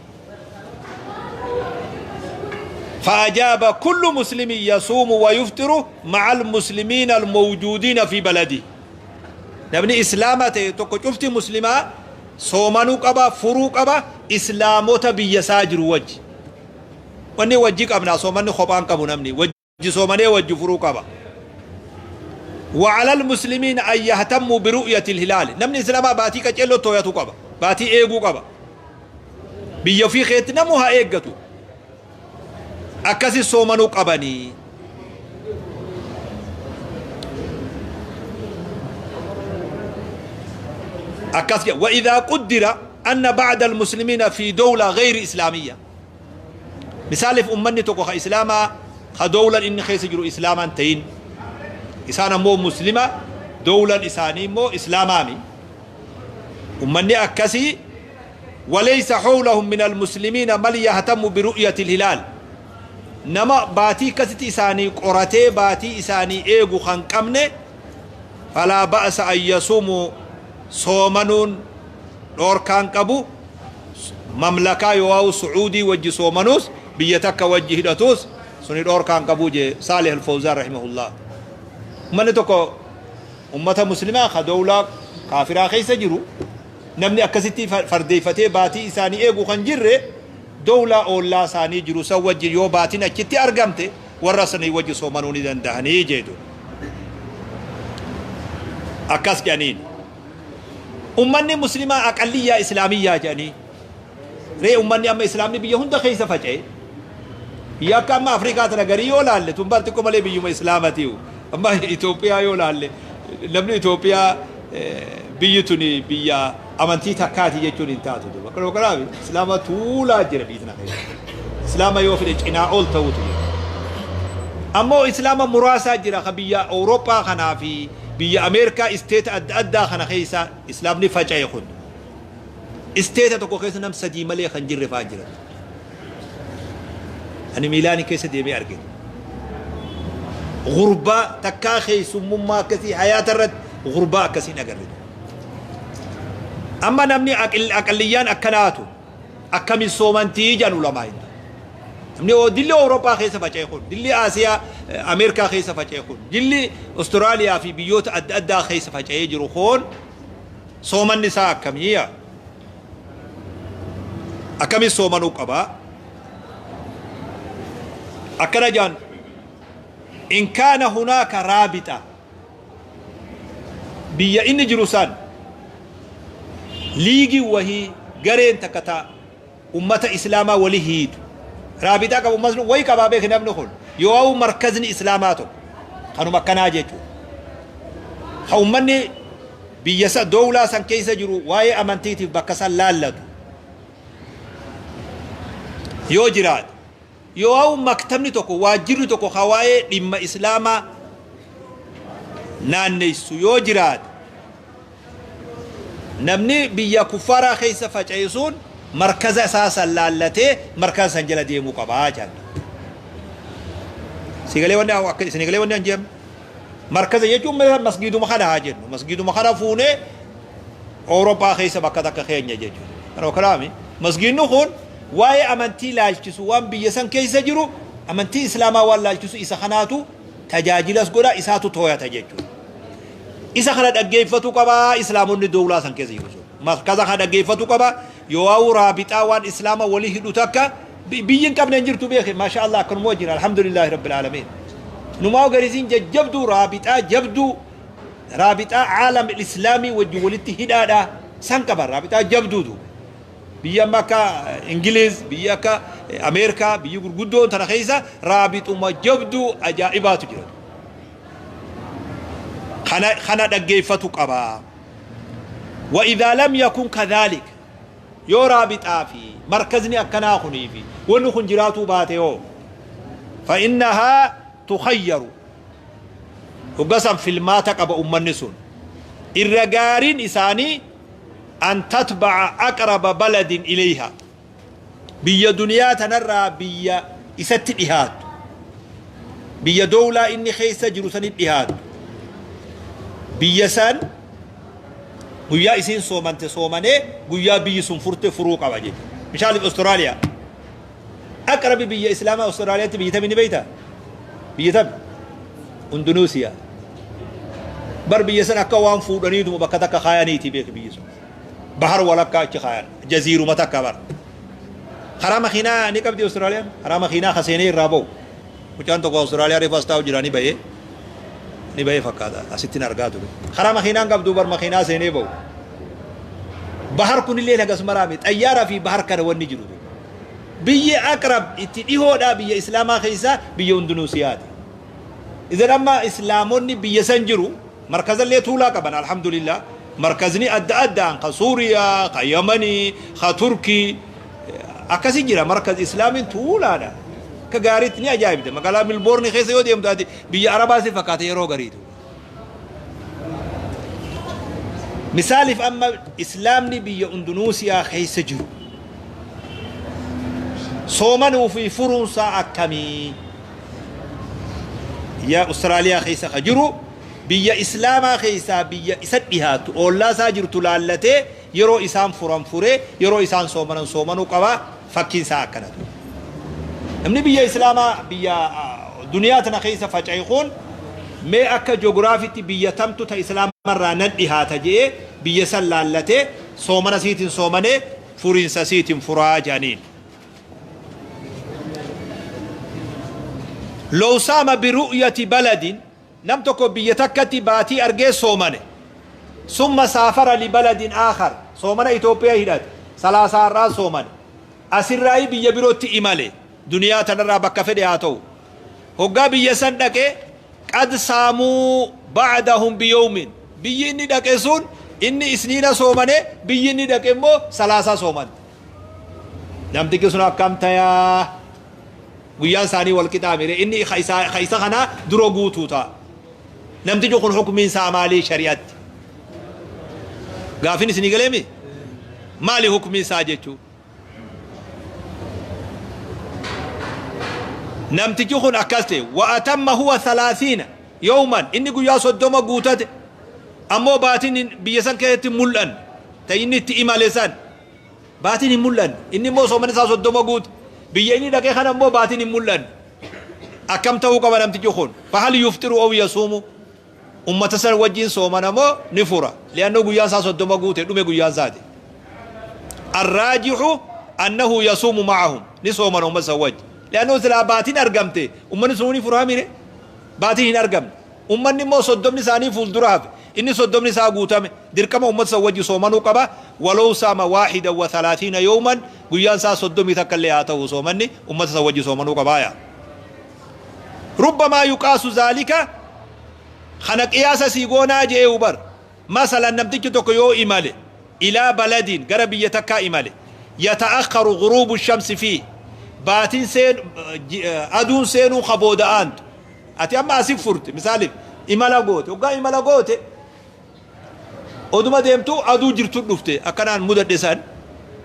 فأجاب: كل مسلم يصوم ويفطر مع المسلمين الموجودين في بلده. Namni islaama ta'e tokko cufti muslimaa soomanuu qaba, furuu qaba islaamota biyya isaa jiru wajji. Wanni wajji qabna, soomanni kophaan qabu, namni wajji soomanee wajji furuu qaba. وعلى المسلمين أن يهتموا برؤية الهلال. Namni islaamaa baatii qaceelloo tooyatu qaba, baatii eeguu qaba, biyya ofii keetti namuu haa eeggatu, akkasi soomanuu qabanii. Akkas jedha: وإذا قدر أن بعض المسلمين في دولة غير إسلامية، misaaliif ummanni tokko ka islaamaa ka dowlan inni keessa jiru islaamaan ta'in, isaan ammoo muslima, dowlan isaanii immoo islaamaami, ummanni akkasii، وليس حولهم من المسلمين من يهتم برؤية الهلال، nama baatii akkasitti isaanii qoratee baatii isaanii eegu kan qabne، فلا بأس أن يصوموا، soomanuun dhoorkaan qabu. Mamlakaa yoo Sucuudii wajji soomanuus, biyya takka wajji hidhatuus, suni dhoorkaan qabu jee Saalih Alfawzaan rahimahullah. Ummanni tokko ummata muslimaa ka dowlaa kaafiraa keessa jiru, namni akkasitti fardeeffatee baatii isaanii eegu kan jirre, dowlaa oollaa isaanii jiru san wajji yoo baatiin achitti argamte, warra sanii wajji soomanuu ni danda'anii jeetu akkas jedhaniin. Ummanni muslimaa aqalliyyaa islaamiyyaa jedhanii ree, ummanni amma islaamni biyya hunda keessa faca'e, biyya akka amma Afrikaa tana garii yoo laalle, tun bar xiqqoo malee biyyuma islaamatiiyu. Amma Itoophiyaa yoo laalle, namni Itoophiyaa biyyi tuni biyya amantii takkaati jechuun hin taatu duuba. Kanuma kanaaf islaama tuulaa jira biyya tana keessa, islaama yoo fedhe cinaa ol ta'utu jira. Ammoo islaama muraasaa jira ka biyya Awurooppaa kanaa fi biyya Ameerikaa isteeta adda addaa kana keessa islaamni faca'e kun, isteeta tokko keessa nam sadii malee kan jirre fa'aa jira. Ani Miilaanii keessa deemee arge. Gurbaa takkaa keessummummaa akkasii hayaata irratti gurbaa akkasii hin agarre. Amma namni aqalliyyaan akkanaatu Akkamin soomantii jedhan ulamaa hin. Namni dilli Awurooppaa keessa faca'e kun, dilli Aasiyaa, Ameerikaa keessa faca'e kun, dilli Austraaliyaa fi biyyoota adda addaa keessa faca'ee jiru kun soomanni isaa akkamii? Akkamin soomanuu qaba? Akkana jedhan: in kaana hunaaka raabixa, biyya inni jiru san liigii wahii, gareen takka ta ummata islaamaa wali hiitu, raabixaa qabu, ummatni wayi qabaa beeki namni kun, yoo markazni islaamaa tokko kanuma akkanaa jechuudha, ka ummanni biyya san, dowlaa san keessa jiru waa'ee amantiitiif bakka san laallatu yoo jiraate, yoo maktabni tokko, waajjirri tokko ka waa'ee dhimma islaamaa naanneessu yoo jiraate, namni biyya kuffaaraa keessa faca'e sun markaza isaa san laallatee markaza san jala deemuu qabaa jedhan. Sigalee wanni akka sinigalee wanni an jedhamu markaza jechuun masgiiduma kana haa jennu, masgiiduma kana fuunee Awurooppaa keessa bakka takka keenya jechuudha. Kana kalaami masgiidni kun waa'ee amantii laalchisu, waan biyya san keessa jiru, amantii islaamaa waan laalchisu, isa kanaatu tajaajilas godha, isaatu tooyata jechuudha. Isa kana dhaggeeffatu qabaa islaamonni dowlaa san keessa jiru sun. Markaza kana dhaggeeffatu qaba, yoo raabixaa waan islaama walii hidhu takka biyyi hin qabne hin jirtu beeke. Maasha Allah, akkanuma wajjin, alhamdulillahi rabbil aalamiin. Numaa garisiin jajjabduu, raabixaa jabduu, raabixaa caalam islaamii wajjin walitti hidhaadha san qaban, raabixaa jabduutu. Biyya amma akka Ingiliz, biyya akka Ameerikaa, biyyi gurguddoon tana keessa raabixuma jabduu ajaa'ibaatu jira. Kana dhaggeeffatu qaba. Wa idhaa lam yakun kadhalik, yoo raabixaa fi markazni akkanaa kunii fi wanni kun jiraatuu baate hoo, fa innahaa tukhayyaru, hoggasan filmaata qaba ummanni sun. Irra gaariin isaanii an tatba'a aqraba baladin ilayha, biyya duniyaa tanarraa biyya isatti dhihaattu, biyya dowlaa inni keessa jiru sanitti dhihaattu, biyya san guyyaa isiin soomante soomanee guyyaa biyyi sun furte furuu qaba jechuudha. Mishaaliif Austraaliyaa. Aqrabi biyya Islaamaa Austraaliyaatti biyyi tami ni beektaa? Biyyi tami? Indoneesiyaa. Bar biyya san akka waan fuudhaniituma bakka takka kaayaniiti beeki biyyi sun. Bahar walakkaa achi kaayan. Jaziiruma takka bar. Karaa makiinaa ni qabdi Austraaliyaan. Karaa makiinaa kaseenee irraa ba'u. Mucaan tokko Austraaliyaa reefu as taa'u jira, ni bahee. Ni bahee fakkaata. Asittiin argaa ture. Karaa makiinaan qabdu bar, makiinaa seenee ba'u. Bahar kunillee hagas maraame. Xayyaaraa fi bahar kana wanni jiru. Biyyi aqrab itti dhihoodha biyya Islaamaa keessaa biyya Indoneesiyaati. Idan amma Islaamonni biyya san jiru markazallee tuulaa qaban, alhamdulillah. Markazni adda addaan ka Suuriyaa, ka Yamanii, ka Turkii akkasi jira, markaz Islaamiin tuulaadha. Akka gaariitti ni ajaa'ibda. Magaalaa Milboorni keessa yoo deemtu ati biyya Arabaa si fakkaata yeroo gariitu. Misaaliif amma Islaamni biyya Indoneesiyaa keessa jiru soomanuu fi furuunsaa akkamii? Biyya Austraaliyaa keessa ka jiru, biyya Islaamaa keessaa biyya isa dhihaattu, oollaa isaa jirtu laallatee yeroo isaan furan furee yeroo isaan soomanan soomanuu qaba. Fakkiin isaa akkanatu. Namni biyya Islaamaa biyya duniyaa tana keessa faca'e kun mee akka joogiraafitti biyya tamtu ta Islaamarraa nan dhihaata je'ee biyya san laallatee soomana siitiin soomanee furiinsa siitiin furaa jedhaniin. Low saama biru'yati baladin, nam tokko biyya takkatti baatii argee soomane, summa saafara li baladin aakhar, soomana Itoophiyaa hidhate, salaasaa har'aa soomane, asirraayi biyya birootti imale, duniyaa tanarraa bakka fedhe haa ta'u, hoggaa biyya san dhaqe, qad saamuu ba'dahum biyawmin, biyyi inni dhaqe sun inni isniina soomane, biyyi inni dhaqe immoo salaasaa soomante, namtichi sun akkam tayaa? Guyyaan isaanii wal qixaamire, inni ka isa kanaa dura guutuu ta'a. Namtichi kun hukumiin isaa maalii shari'atti? Gaafin isinii galeemi? Maali hukumiin isaa jechuu? Namtichi kun akkas ta'e, wa atamma huwa 30 yawman, inni guyyaa 30 guutate, ammoo baatiin biyya san keessatti mul'an ta inni itti imale san. Baatiin hin mul'anne. Inni immoo soomanni isaa 30 guute. Biyya inni dhaqee kana immoo baatiin hin mul'anne. Akkam ta'uu qaba namtichi kun? Fahal yufxiru ow yasuumu? Ummata san wajjin soomana moo ni fura? Li'annoo guyyaan isaa 30 guute, dhume guyyaan isaati. Arraajihu annahu yasuumu ma'ahum. Ni soomana ummata san wajji. Li'annoo silaa baatiin argamte ummanni sunuu ni furaa mire? Baatiin hin argamne. Ummanni immoo soddomni isaanii fuuldura hafe. Inni soddomni isaa guutame. Dirqama ummata san wajji soomanuu qaba. Walaw saama waahidan wa thalaathiina yawman, guyyaan isaa 31 illee haa ta'u soomanni ummata san wajji soomanuu qabaaya. Rubbamaa yuqaasu zaalika, kana qiyaasa sii goonaa je'eehu bar. Masalan namtichi tokko yoo imale, ilaa baladin, gara biyya takkaa imale, yata'akharu ghuruubu shamsi fiihi, baatiin seen, aduun seenuu ka booda aantu. Ati amma asi furte, misaalif imala goote, hoggaa imala goote oduma deemtu aduu jirtu dhufte, akkanaan mudadhe san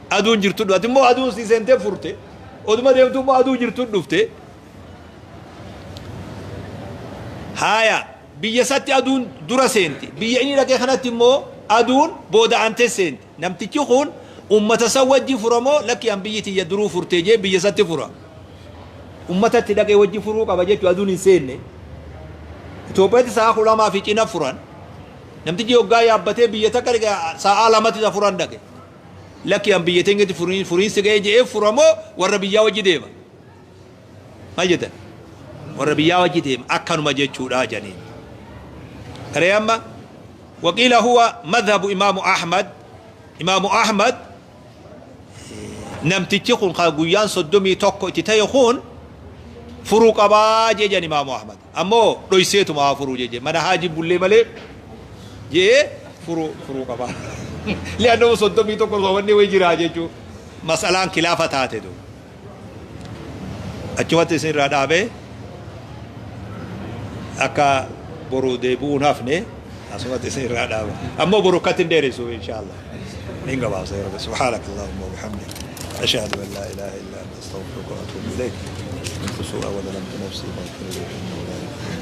aduun jirtu dhufte, ati immoo aduun si seentee furte, oduma deemtu immoo aduu jirtu dhufte. Haaya, biyya isatti aduun dura seenti, biyya inni dhaqee kanatti immoo aduun booda aantee seenti. Namtichi kun ummata san wajji fura moo lakki an biyyi tiyya duruu furtee jee biyya isatti fura? Ummata itti dhaqee wajji furuu qaba jechuun aduun hin seenne. Itoophiyaatti sa'a 12 fi cina furan. Namtichi hoggaa yaabbatee biyya takka dhaqe sa'a 2tti isa furan dhaqe. Lakki an biyya teenyatti furiinsi ga'ee je'ee fura moo warra biyyaa wajji deema? Maal jettan? Warra biyyaa wajji deema akkanuma jechuudha janiin. Karee amma waqiila huwa madhabu imaamu Ahmad. Imaamu Ahmad namtichi kun ka guyyaan 31 itti ta'e kun furuu qabaa jee jedhan Imaamu Ahmad. Ammoo dhoyseetuma haa furuu jee mana haaji bullee malee jee furuu qabaa. Li'annoo 31 soomanni wayi jiraa jechuu mas'alaan kilaafa taate du. Achumatti isin irraa dhaabee akka boru deebi'uun hafne asumatti isin irraa dhaaba. Ammoo boru akkatti hin dheeressu inshaallah. Nin gabaabsa yeroo subhaanaka Allahumma wa bihamdik ashhadu an laa ilaaha illa anta astaghfiruka wa atuubu ilayk. Kuntu suu'a wa zalamtu nafsii faghfir li innahu laa yaghfiru.